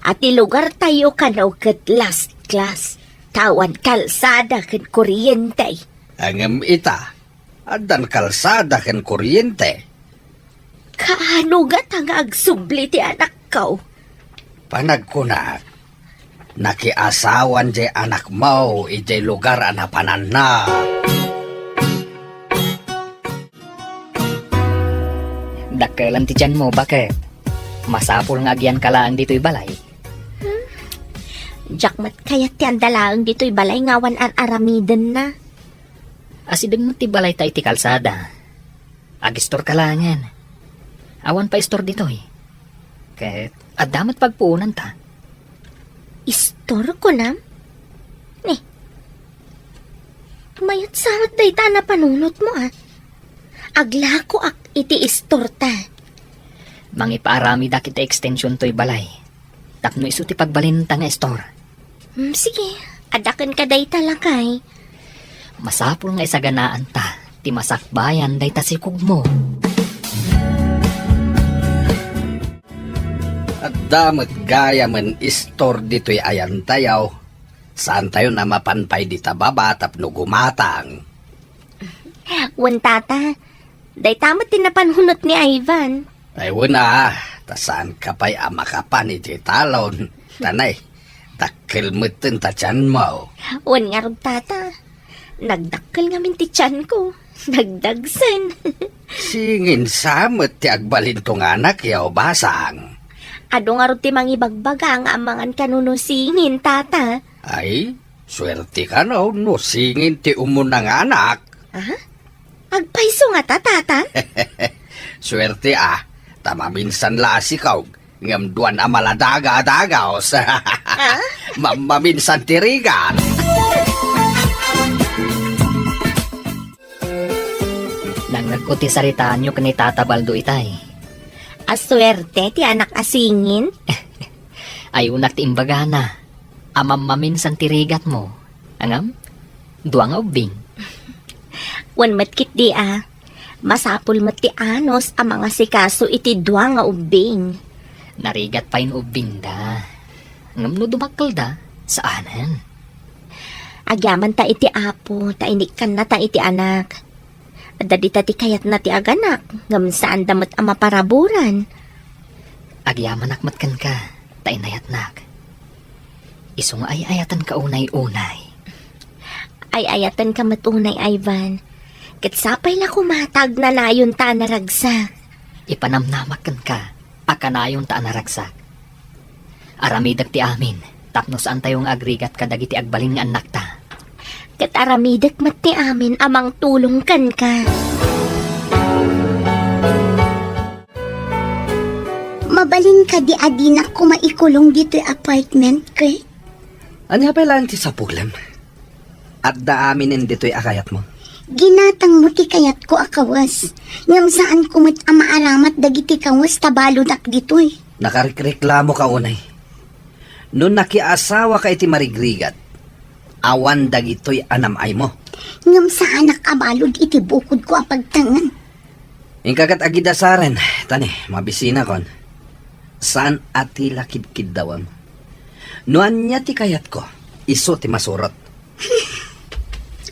a ti lugartayo kano ket last class, ta awan kalsada ken koriente. Ngem ita, addan kalsada ken koriente. Kaano ngata nga agsubli ti anakko? Panagkunak, nakiasawan diay anakmo idiay lugar a napananna. Dakkelan ti tianmo, baket? Masapul nga agyanka laeng ditoy balay. Hmm? Diak met kayat ti adda laeng ditoy balay nga awan ar-aramidenna. Asideg met ti balayta iti kalsada. Agistorka laengen. Awan pay istor ditoy. Ket adda met pagpuonanta. Istor, kunam? Ni, mayat sa met dayta a napanunotmo, a. Aglakoak iti istorta. Mangipaaramidak iti extension toy balay. Tapno isu ti pagbalinta nga istor. Hmm, sige, adda kenka dayta, lakay. Masapul nga isaganaanta ti masakbayan dayta sikogmo. Adda met gayamen istor ditoy ayantayo. Saantayon a mapan pay dita baba tapno gumatang. Wen, tata, dayta met ti napan hunot ni Ivan. Ay, wen a, ta saanka pay a makapan idiay talon. Tanay, dakkel metten ta tianmo. Wen ngarud, tata. Nagdakkel ngamin ti tianko. Nagdagsen. Singin sa met ti agbalinto nga anakyo, basang. Adu ngarud ti mangibagbaga nga amangan kano no singin, tata. Ay, suerteka no, no singin ti umuna nga anak. Aha? Agpayso ngata, tata? Suerte a, ta maminsan la a sikog, ngem duan a maladaga a dagaos. Ah? Mammaminsan ti rigat. Nangngegko ti saritaanyo ken ni Tata Baldo itay. A suerte ti anak a singin. Ayunak ti imbagana. A mammaminsan ti rigatmo. Ngem, dua nga ubbing. Wen met ketdi a, masapul met ti anus a mangasikaso iti dua nga ubbing. Narigat pay no ubbingda. Ngem no dumakkelda, saanen. Agyamanta iti Apo, ta inikkannata iti anak. Adda dita ti kayatna ti aganak, ngem saanda met a maparaburan. Agyamanak met kenka, ta inayatnak. Isu nga ay-ayatenka unay-unay. Ay-ayatenka met unay, Ivan. Ket sapay la koma ta agnanayonta a naragsak. Ipanamnamak kenka a kanayonta a naragsak. Aramidek ti amin, tapno saantayo nga agrigat kadagiti agbalin nga annakta. Ket aramidek met ti amin a mangtulong kenka. Mabalin kadi a dinak koma ikulong ditoy apartment, Kurt? Ania pay laeng ti sapulem? Adda aminen ditoy a kayatmo. Ginatangmo ti kayatko a kawes, ngem saanko met a maaramat dagiti kawes ta baludak ditoy. Nakarikreklamoka unay. No nakiasawaka iti marigrigat, awan dagitoy a nam-aymo. Ngem saanak a balud iti bukodko a pagtangan. Inka ket agidasaren, tani, mabisinakon. Saan a ti la kidkiddawem. No ania ti kayatko, isu ti masurot.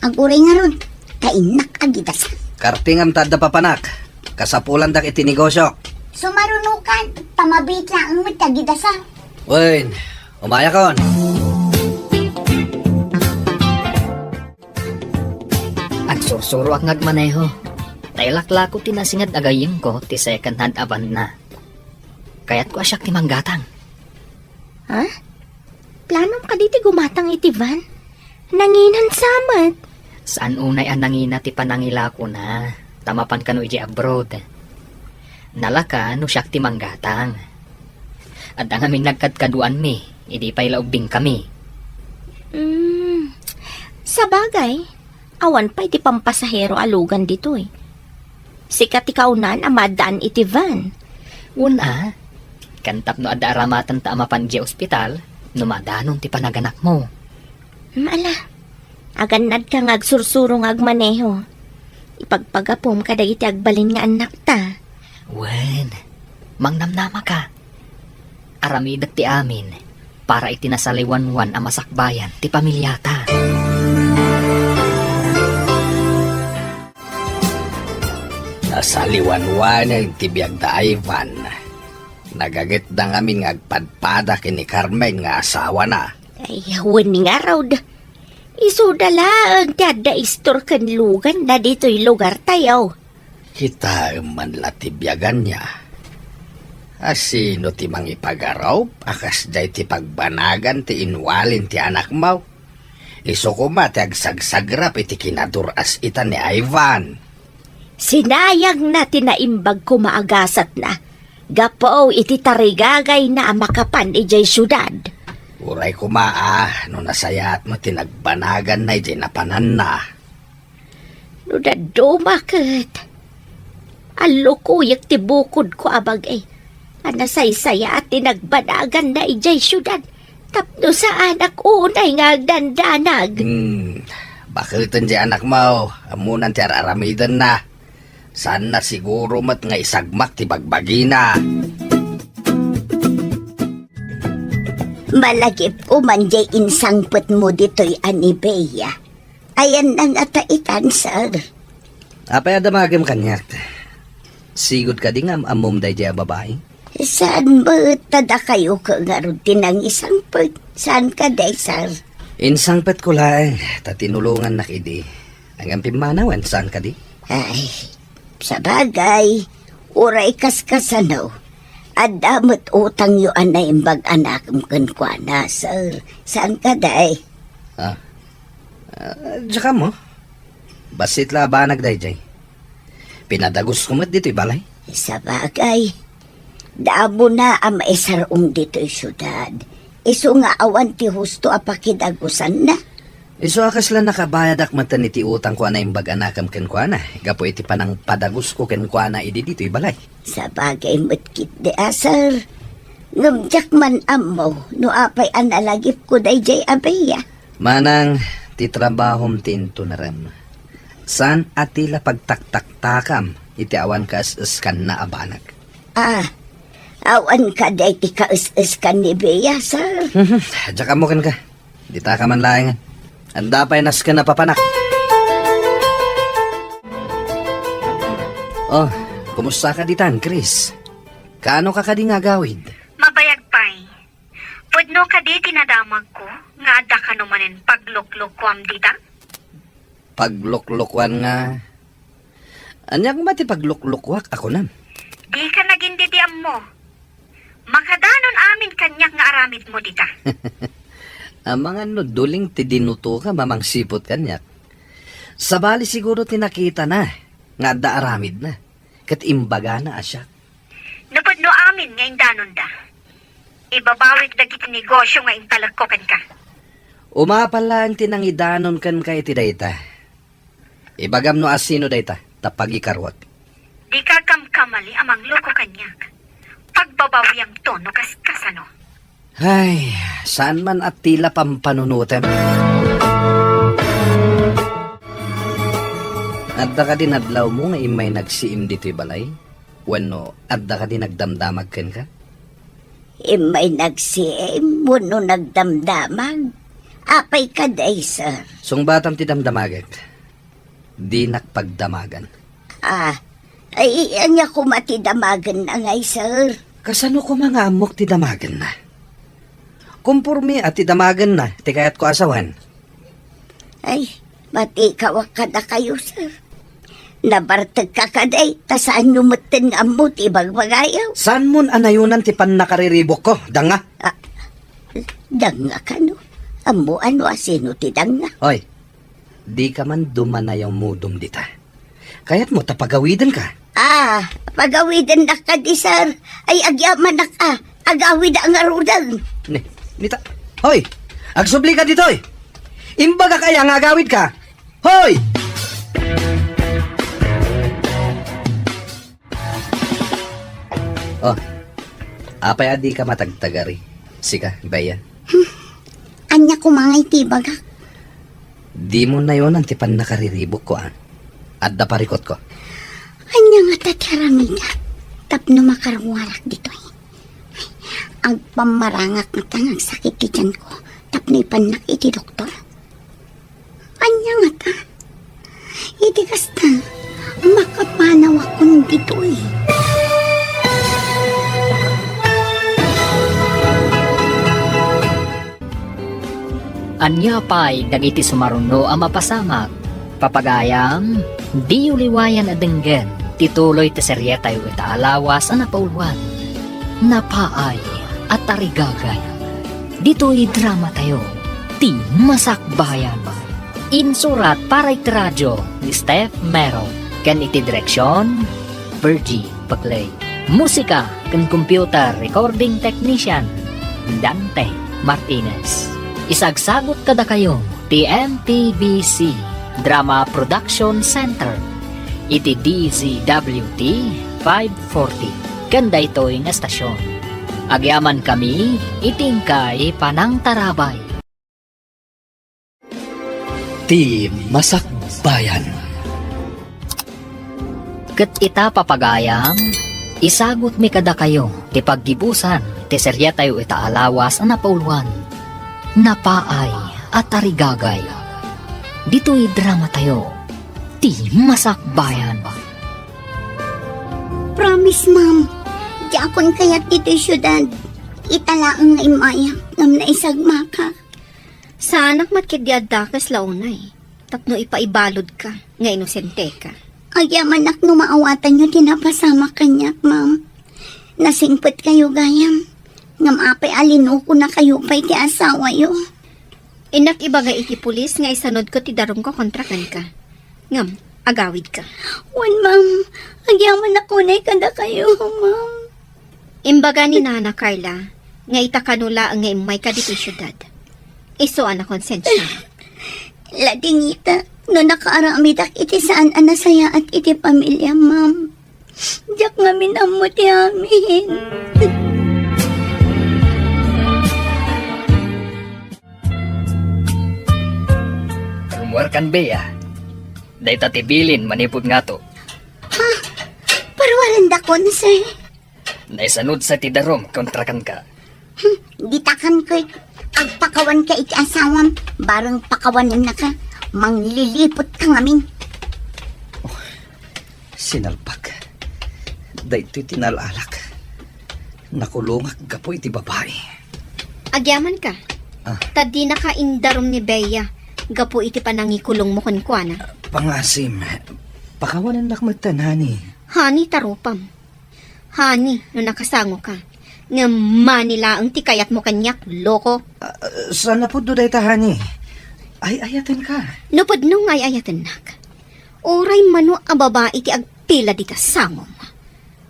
Aguray ngarud, ta innak agidasar. Kartingam ta adda papanak. Kasapulandak iti negosyo. Sumarunokan, ta mabiit laeng met ti agidasar. Wen, umayakon. Agsursuroak nga agmaneho. Ta ilaklako ti nasinged a gayyemko ti second hand a van-na. Kayatko a siak ti manggatang. Ha? Planom kadi ti gumatang iti van? Nanginan sa met. Saan unay a nangina ti panangilakona, ta mapan kano idiay abroad. Nalaka no siak ti manggatang. Adda ngamin nagkadkaduanmi, idi pay la ubbingkami. Mm, sabagay, awan pay ti pampasahero a lugan ditoy. Sika ti kaunaan a maaddaan iti van. Wen a, ken tapno adda aramatenta a mapan idiay ospital, no madanon ti panaganakmo. Mm, ala, agannadka nga agsursuro nga agmaneho. Ipagpagapom kadagiti agbalin nga annakta. Wen, mangnamnamaka. Aramidek ti amin para iti nasaliwanwan a masakbayan ti pamiliata. Nasaliwanwanen ti biag da Ivan. Nagagetda ngamin nga agpadpada ken ni Carmen nga asawana. Ay, wen ngarud. Isuda laeng ti adda istor ken luganna ditoy lugartayo. Kitaem man la ti biaganna. A sino ti mangipagarup a kasdiay ti pagbanagan ti inwalin ti anakmo? Isu koma ti agsagsagrap iti kinadur-as-itan ni Ivan. Sinayangna ti naimbag koma a gasatna gapu iti tarigagayna a makapan idiay siudad. Uray koma a no nasayaat met ti nagbanaganna idiay napananna. No dadduma ket, allukuyek ti bukodko a bagi a nasaysayaat ti nagbanaganna idiay siudad tapno saanak unay nga agdandanag. Hmm, baketen ti anakmo, ammonan ti ar-aramidenna. Saanna siguro met nga isagmak ti bagbagina. Malagipko man jay insangpetmo ditoy a ni Bea. Ayanna ngata itan, sir. Apay a damagem kaniak? Sigud kadi nga am-ammom dayjay a babai? Saan met ta dakayo ket ngarud ti nangisangpet? Saan kadi, sir? Insangpetko laeng ta tinulongannak idi. Ngem pimmanawen, saan kadi? Ay, sabagay, uray kaskasano, adda met utangyo a naimbag a nakem kenkuana, sir. Saan kadi? Ah, ah, diak ammo. Bassit la a banag dayjay. Pinadagusko met ditoy balay. Sabagay, damo na a maisar-ong ditoy siudad. Isu nga awan ti husto a pakidagusanna. Isu a kasla nakabayadak metten iti utangko a naimbag a nakem kenkuana gapu iti panangpadagusko kenkuana idi ditoy balay. Sabagay met ketdi a, sir. Ngem diak man ammo no apay a nalagipko dayjay a Bea. Manang ti trabahom ti intunarem. Saan a ti la pagtaktaktakam iti awan kaes-eskanna a banag. Ah, awan kadi ti kaes-eskan ni Bea, sir? Diak ammo kenka. Dita ka man laengen. Adda pay nasken a papanak. Oh, kumusta ka ditan, Chris? Kaano ka kadi nga agawid? Mabayag pay. Pudno kadi ti nadamagko nga adda kano manen pagluklukuam dita? Pagluklukuan nga? Ania koma ti pagluklukuak a kunam? Dika nagin didi ammo. Makadanon amin kaniak nga aramidmo dita. Amangan no duling ti dinutoka mamangsiput kaniak. Sabali siguro ti nakitana nga adda aramidna, ket imbagana a siak. Nupudno amin nga indanonda. Ibabawik dagiti negosio nga intalekko kenka. Umapal laeng ti nangidanon kenka iti dayta. Ibagam no asino dayta, ta pagikaruak. Dika kamkamali a mangloko kaniak. Pagbabawiamto no kaskasano. Ay, saan man a ti la pampanunotem. Adda kadi nadlawmo nga immay nagsiim ditoy balay? Wenno adda kadi nagdamdamag kenka? Immay nagsiim wenno nagdamdamag? Apay kadi, sir? Sungbatam ti damdamagek. Dinak pagdamagan. Ah, ay, ania koma ti damagenna ngay, sir? Kasano koma nga ammok ti damagenna? Komporme a ti damagenna ti kayatko a sawen. Ay, matikawak kadakayo, sir. Nabartekka kadi, ta saanyo metten nga ammo ti ibagbagayo. Saanmon a nayonan ti pannakariribukko, danga? Ah, danga kano? Ammo ano a sino ti danga? Oy, dika man dumanayamudom dita. Kayatmo ta pagawidenka? Ah, pagawidennak kadi, sir. Ay, agyamanak a. Agawida ngaruden. Ni, nita. Hoy! Agsublika ditoy! Imbagak aya nga agawidka? Hoy! Oh, apay a dika matagtagari? Sika, Bea. Hmm. Ania koma nga iti ibagak? Dimo nayonan ti pannakariribukko, a. Adda parikutko. Ania ngata ti aramidek tapno makaruarak ditoy? Agpammarangak ngata nga agsakit ti tianko tapno ipannak iti doktor. Ania ngata? Iti kasta, makapanawakon ditoy. Ania pay dagiti sumaruno a mapasamak? Papagayam, diyo liwayan a denggen ti tuloy ti serietayo ita a lawas a napauluan, Napaay a Tarigagay. Ditoy dramatayo, Ti Masakbayan. Insurat para iti radio ni Steph Mero ken iti direksion, Virgie Paclay. Musika ken computer recording technician, Dante Martinez. Isagsagut kadakayo ti M P B C Drama Production Center iti D Z W T five forty ken daytoy nga estasion. Agyamankami iti inkay panangtarabay. Ti Masakbayan. Ket ita, papagayam, isagutmi kadakayo ti paggibusan Ti seriatayo ita a lawas a napauluan, Napaay a Tarigagay. Ditoy dramatayo, ti Masakbayan. Promise, ma'am, diakon kayat ditoy siudad. Ita laeng nga immayak ngem naisagmakak. Saanak met ketdi a dakes la unay, tapno ipaibaludka nga inosenteka. Agyamanak no maawatanyo ti napasamak kaniak, ma'am. Nasingpetkayo gayam, ngem apay a linukonakayo pay ti asawayo? Innak ibaga iti pulis nga isanudko ti darumko kontra kenka. Ngem, agawidka. Wen, ma'am. Agyamanak unay kadakayo, ma'am. Imbaga ni Nana Carla nga ita kano laeng nga immayka ditoy siudad. Isu a nakonsensia. Ladingita no nakaaramidak iti saan a nasayaat iti pamiliam, ma'am. Diak ngamin ammo ti amin. Rummuarkan, Bea. Dayta ti bilin manipud ngato. Ha? Paruarendakon, sir. Naisanudsa ti darum kontra kenka. Hmm, ditakan koy agpakawanka iti asawam, bareng pakawanennaka, mangliliputka ngamin. Oh, sinalpak. Daytoy ti nal-alak. Nakulongak gapu iti babai. Agyamanka. Ah. Ta dinaka indarum ni Bea gapu iti panangikulongmo kenkuana. Pangasim, pakawanennak metten, honey. Honey, ta rupam. Honey, no nakasangoka. Ngem money laeng ti kayatmo kaniak, loko. Ah, saan a pudno dayta, honey. Ay-ayatenka. No pudno nga ay-ayatennak, uray mano a babai ti agpila dita sangom,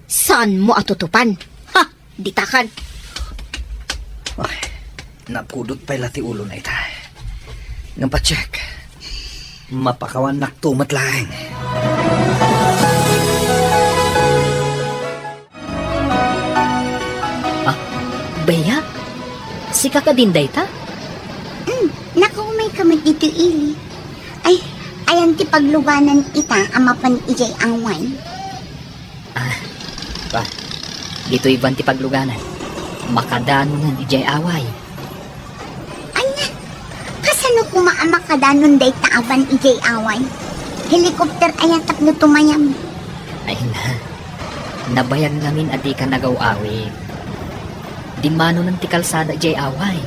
saanmo a tutupan. Ha! Ditakan. Ay, napudot pay la ti ulona ita. Ngem patiek, mapakawannakto met laeng. Ah, Bea? Sika kadin dayta? Hmm, nakaumayka met ditoy ili. Ay, ayan ti pagluganan ita a mapan idiay away. Ah, pa, ditoy ban ti pagluganan. Makadanonen idiay away. Ania? Kasano koma a makadanon dayta a ban idiay away? Helicopter aya tapno tumayam? Ay na, nabayag ngamin a dika nagaw-awid. Dimmanonen ti kalsada idiay away.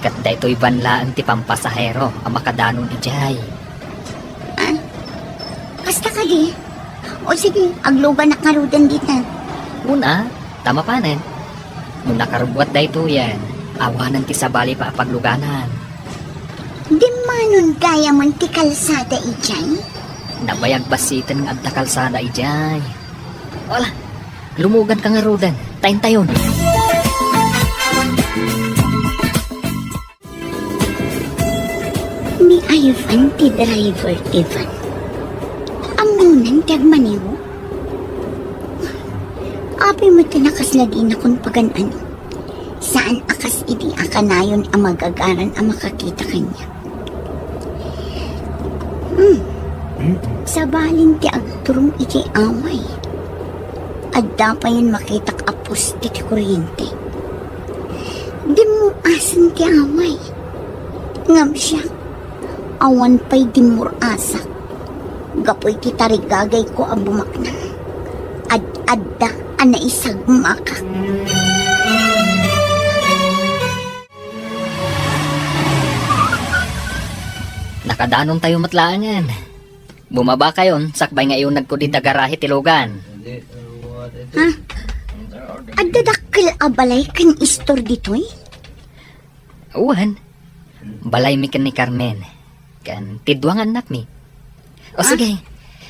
Ket daytoy ban laeng ti pampasahero a makadanon idiay. Ah? Kasta kadi? O sige, agluganak ngaruden dita. Una, ta mapanen. No nakarubbuat daytoyen, awanen ti sabali pa a pagluganan. Dimmanon gayamen ti kalsada idiay? Nabayag bassiten nga adda kalsada idiay. Wala, lumuganka ngaruden, ta intayon. Ni Ivan ti driver ti van. Ammonan ti agmaneho? Apay met ti nakasla dinakon pagan-ano? Saan a kas idi a kanayon a magagaran a makakita kaniak. Hmm. Sabalin ti agturong iti away. Adda payen makitak a poste ti kuryente. Dimmur-asen ti away. Ngem siak, awan pay dimmur-asak. Gapu iti tarigagayko a bumaknang, ad-adda a naisagmakak. Nakadanontayo met laengen. Bumabakayon, sakbay nga iunagko dita garahe ti lugan. Ha? Adda dakkel a balay ken istor ditoy? Wen, balaymi ken ni Carmen, ken ti dua nga annakmi. O, ah, sige,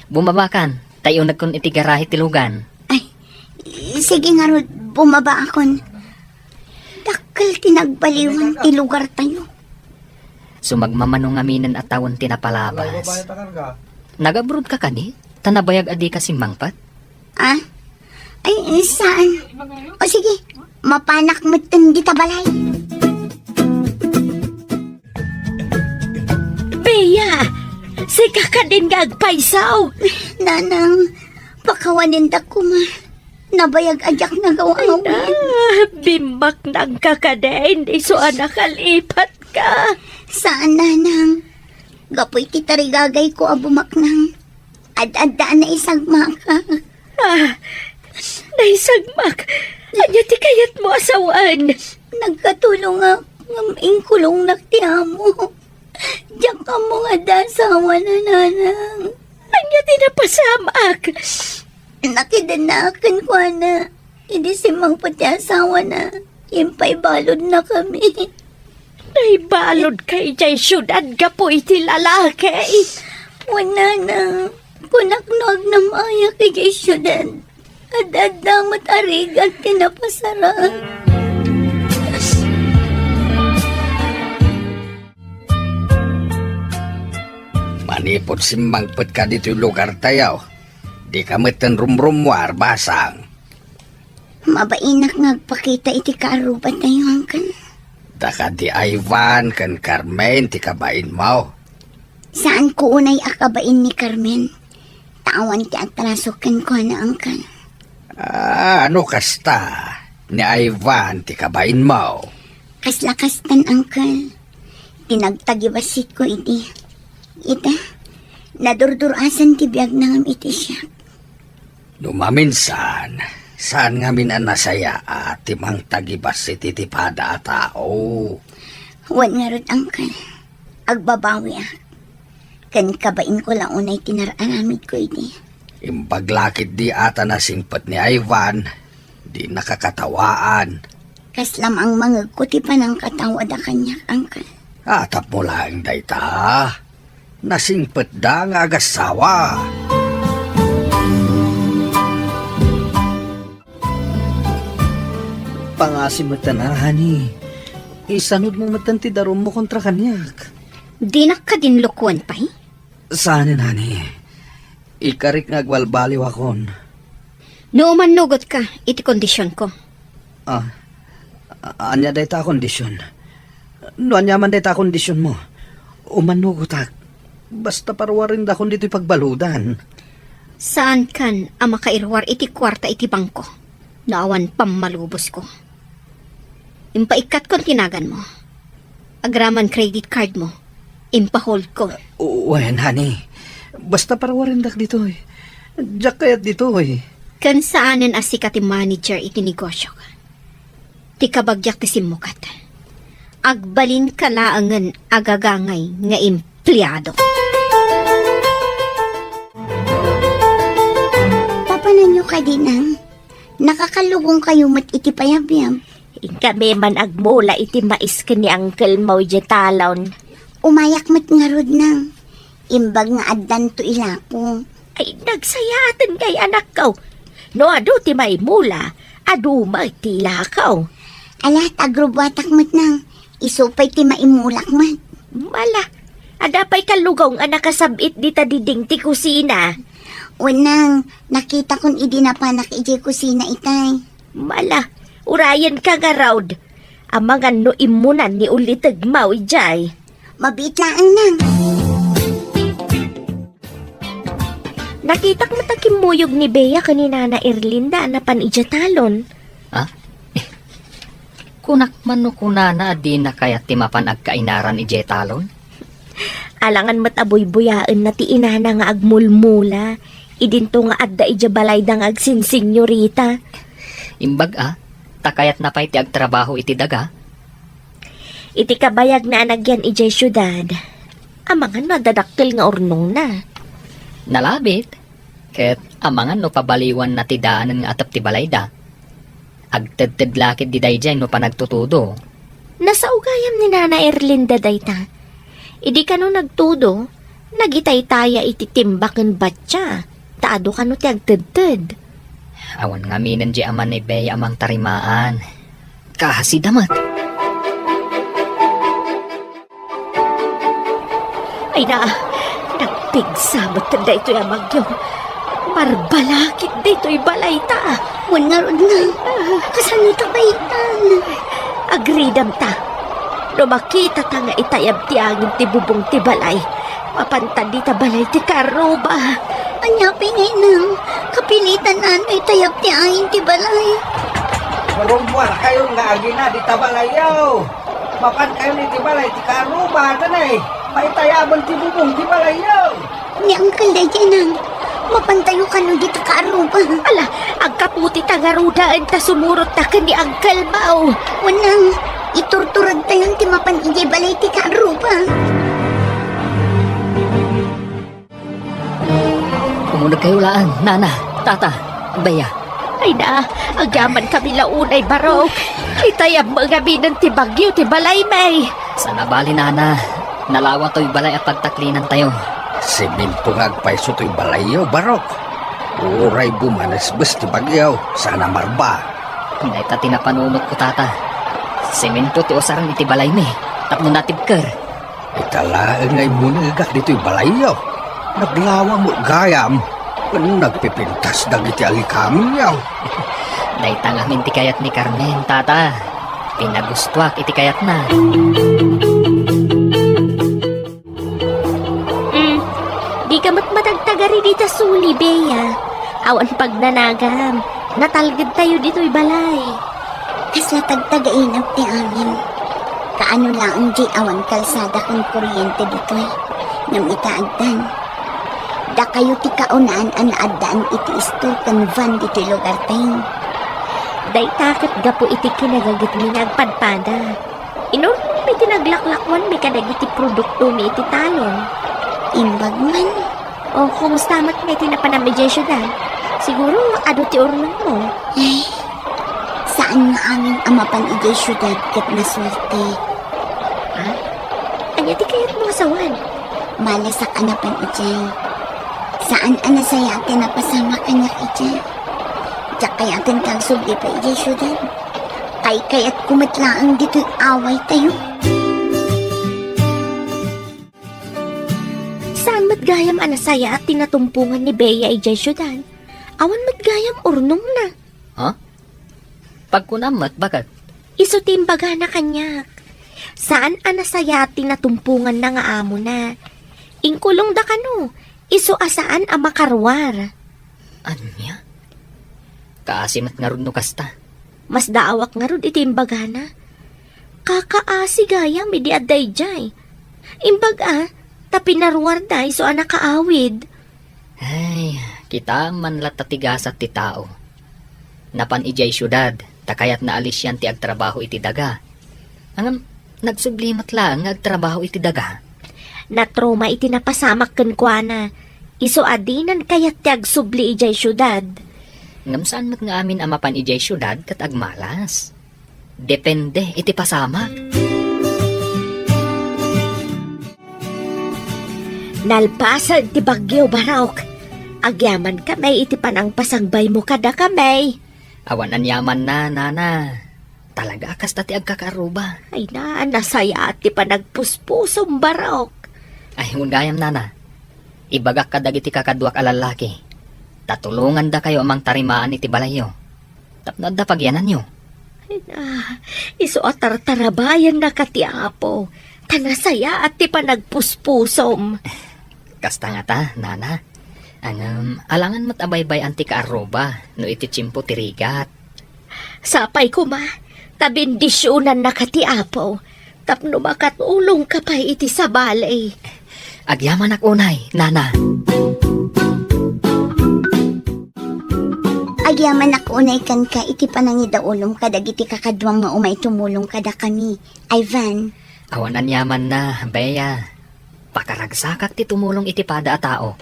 bumabakan, ta iunakkon iti garahe ti lugan. Ay, sige ngarud, bumabaakon. Dakkel ti nagbaliwan ti lugartayo. Sumagmamano ngaminen a tawen ti napalabas. Nag-abroad ka kadi? Ta nabayag a dika simmangpet? Ah? Ay, saan? O sige, mapanak metten dita balay. Bea, sika kadin nga agpayso? Nanang, pakawanendak koma. Nabayag a diak nagaw-awid. Ay na, bimbaknangka kadin, isu a nakalipatka. Saan, nanang. Gapu iti tarigagayko a bumaknang, ad-adda a naisagmakak. Ah, naisagmak? Ania ti kayatmo a sawen? Nagkatulongak ngem inkulongnak ti amo. Diak ammo nga adda asawana, nanang. Ania ti napasamak? Nakidannaak kenkuana. Idi simmangpet ti asawana, impaibaludnakami. Naibaludka idiay siudad gapu iti lalaki? Wen, nanang, kunak no agnam-ayak idiay siudad, ad-adda met a rigat ti napasarak. Manipud simmangpetka ditoy lugartayo, dika metten rumrummuar, basang. Mabainak nga agpakita iti kaarrubatayo, Uncle. Daka di Ivan ken Carmen ti kabainmo? Saanko unay a kabain ni Carmen. Ta awan ti atraso kenkuana, Uncle. Ah, no kasta, ni Ivan ti kabainmo? Kasla kastan, Uncle. Ti nagtagibasitko idi. Ita, nadurdur-asan ti biagna ngem iti siak. No maminsan, saan ngamin a nasayaat ti mangtagibassit iti pada a tao. Wen ngarud, Uncle, agbabawiak. Ken kabainko la unay ti nar-aramidko idi. Imbag la ketdi a ta nasingpet ni Ivan, dinaka katawaan. Kasla mangmangegko ti panangkatawada kaniak, Uncle. Ah, tapno laeng dayta. Nasingpetda nga agassawa. Pangasi metten, honey. Isanudmo metten ti darummo kontra kaniak. Dinak kadin lokoen pay? Saanen, honey. Ikarik nga agbalbaliwakon. No umannugotka iti kondisionko. Ah, a-, ania dayta a kondision? No ania man dayta a kondisionmo, umannugotak. Basta paruarindakon ditoy pagbaludan. Saankan a makairuar iti kuarta iti bangko no awan pammalubosko. Impaikkatko ti naganmo. Agraman credit cardmo, impaholdko. Wen, honey. Basta paruarindak ditoy. Diak kayat ditoy. Ken saanen a sika ti manager iti negosiok. Ti kabagiak ti simmukat. Agbalinka laengen a gagangay nga empleado. Papananyo kadi, Nang? Nakakallugongkayo met iti payabyab. Inkami man agmula iti mais ken ni uncle mo idiay talon. Umayak met ngarud, Nang. Imbag nga addanto ilako. Ay, nagsayaaten ngay, anakko. No adu ti maimula, adu met ti ilako. Ala, ta agrubuatak met, Nang. Isu pay ti maimulak met. Mala, adda pay kallugong a nakasab-it dita diding ti kusina. Wen, Nang, nakitakon idi napanak idiay kusina itay. Mala, urayenka ngarud. Amangan no immunan ni ulitegmo idiay. Mabiit laeng, Nang. Nakitak met a kimmuyog ni Bea ken ni Nana Erlinda a napan idiay talon. Ah? Eh, kunak man no kunana a dina kayat ti mapan agkainaran idiay talon? Alangan met a buybuyaenna ti inana nga agmulmula. Idinto nga adda idiay balayda nga agsinsinyorita. Imbag a, ta kayatna pay ti agtrabaho iti daga. Iti kabayagna a nagyan idiay siudad, amangan no adda dakkel nga urnongna. Nalabit, ket amangan no pabaliwanna ti daanen nga atep ti balayda. Agtedted la ketdi daydiay no panagtutudo. Nasao gayam ni Nana Erlinda dayta. Idi kano nagtudo, nagitaytaya iti timba ken batya, ta adu kano ti agtedted. Awan ngaminen di ama ni Bea a mangtarimaan. Kaasida met. Ay na, nagpigsa met daytoy a bagyo. Marbalakid daytoy balayta. Wen ngarud, Nang, kasano ta pay itan? Agridam ta. No makita ta nga itayab ti angin ti bubong ti balay, mapanta dita balay ti kaarruba. Ania pay ngay, Nang? Kapilitan ano itayab ti ain ti balay. Rummuarkayon nga agina dita balayyo. Mapankayon iti balay ti kaarruba, tanay. Maitayaben ti bubong ti balayyo. Ni Uncle daydiay, Nang. Mapantayo kano dita kaarruba. Ala, agkaputita ngaruden ta sumurotta ken ni Uncle Bao. Wen, Nang, iturturagtayon ti mapan idiay balay ti kaarruba. Umunegkayo laeng, Nana, Tata, Bea. Ay na, agyamankami la unay, Barok. Itayab met ngaminen ti bagyo ti balaymi. Saan a bali, Nana. Nalawa toy balay a pagtaklinantayo. Semento nga agpayso toy balayyo, Barok. Uray bumanesbes ti bagyo, saan a marba. Dayta ti napanunotko, Tata. Semento ti usaren iti balaymi tapno natibker. Ita laeng nga immunegak ditoy balayyo. Naglawa met gayam ken nagpipintas dagiti alikamyo. Dayta ngamin ti kayat ni Carmen, Tata. Pinagustoak iti kayatna. Mm, dika met matagtagari dita suli, Bea. Awan pagnanagam. Natalgedtayo ditoy balay. Kasla tagtagainep ti amin. Kaano laeng diay awan kalsada ken kuryente ditoy. Ngem ita addan. Dakayo ti kaunaan a naaddaan iti istor ken van ditoy lugartayo. Dayta ket gapu iti kinagagitmi nga agpadpada. Inurnongmi ti naglaklakuanmi kadagiti produktomi iti talon. Imbag man. O, kumusta met nga iti napanam idiay siudad? Siguro, adu ti urnongmo. Ay, saan nga amin a mapan idiay siudad ket nasuerte. Ha? Ania ti kayatmo a sawen? Malasak a napan idiay. Saan a nasayaat ti napasamak kaniak idiay. Diak kayaten ti agsubli pay idiay siudad. Kaykayatko met laeng ditoy awaytayo. Saan met gayam a nasayaat ti natumpongan ni Bea idiay siudad? Awan met gayam urnongna. Ha? Pagkunam met, baket? Isu ti imbagana kaniak. Saan a nasayaat ti natumponganna nga amona. Inkulongda kano, isu a saan a makaruar. Ania? Kaasi met ngarud no kasta. Masdaawak ngarud iti imbagana. Kakaasi gayam idi adda idiay. Imbag a, ta pinaruarda isu a nakaawid. Ay, kitaem man latta ti gasat ti tao. Napan idiay siudad, ta kayatna a lisian ti agtrabaho iti daga. Ngem, nagsubli met laeng nga agtrabaho iti daga. Natroma iti napasamak kenkuana. Isu a dinan kayat ti agsubli idiay siudad. Ngem saan met nga amin a mapan idiay siudad ket agmalas. Depende iti pasamak. Nalpasen ti bagyo, Barok. Agyamankami iti panangpasagbaymo kadakami. Awan aniamanna, Nana. Talaga a kasta ti agkakaarruba. Ay na, nasayaat ti panagpuspusom, Barok. Ay, wen gayam, Nana. Ibagak kadagiti kakaduak a lallaki. Ta tulongandakayo a mangtarimaan iti balayyo. Tapno adda pagyananyo. Ay na, isu a tartarabayannaka ti Apo, ta nasayaat ti panagpuspusom. Kasta ngata, Nana. Ngem, alangan met a baybay-an ti kaarruba no iti tiempo ti rigat. Sapay koma, ta bendisionannaka ti Apo, tapno makatulongka pay iti sabali. Agyamanak unay, Nana. Agyamanak unay kenka iti panangidaulom kadagiti kakaduam nga umay tumulong kadakami, Ivan. Awan aniamanna, Bea. Pakaragsakak ti tumulong iti pada a tao.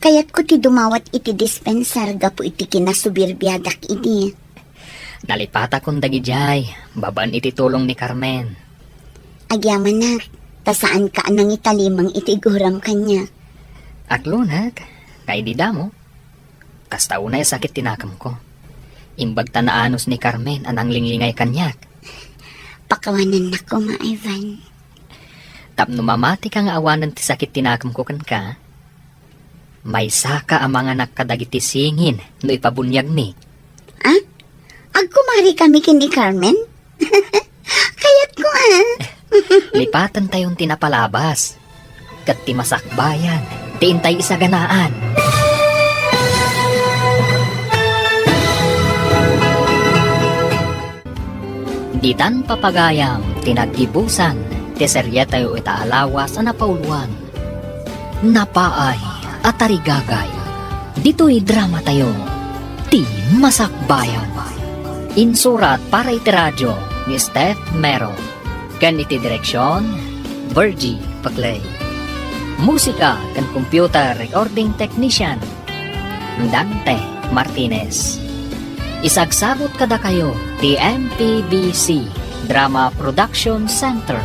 Kayatko ti dumawat iti dispensar gapu iti kinasubirbiadak idi. Nalipatakon dagidiay, babaen iti tulong ni Carmen. Agyamanak, ta saanka a nangitalimang iti iguram kaniak. Aklonek, nga idi damo, kasta unay a sakit ti nakemko. Imbag ta naanus ni Carmen a nanglinglingay kaniak. Pakawanannak koma, Ivan. Tapno mamatika nga awanen ti sakit ti nakemko kenka, maysaka a manganak kadagiti singin no ipabuniagmi. Ah? Agkumarikami ken ni Carmen? Kayatko, ah. Lipatentayon ti napalabas, ket ti masakbayan ti intay isaganaan. Ditan papagayam ti naggibusan ti serietayo ita a lawas a napauloan, Napaay a Tarigagay. Ditoy dramatayo, ti Masakbayan. Insurat para iti radio ni Steph Mero, ken iti direksion, Virgie Paclay. Musika ken computer recording technician, Dante Martinez. Isagsagut kadakayo ti M P B C Drama Production Center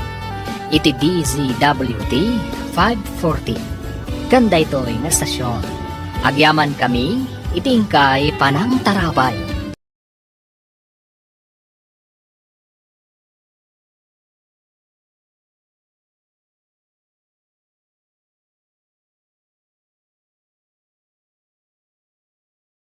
iti D Z W T five forty. Ken daytoy nga estasion, agyaman kami iti inkay panangtarabay.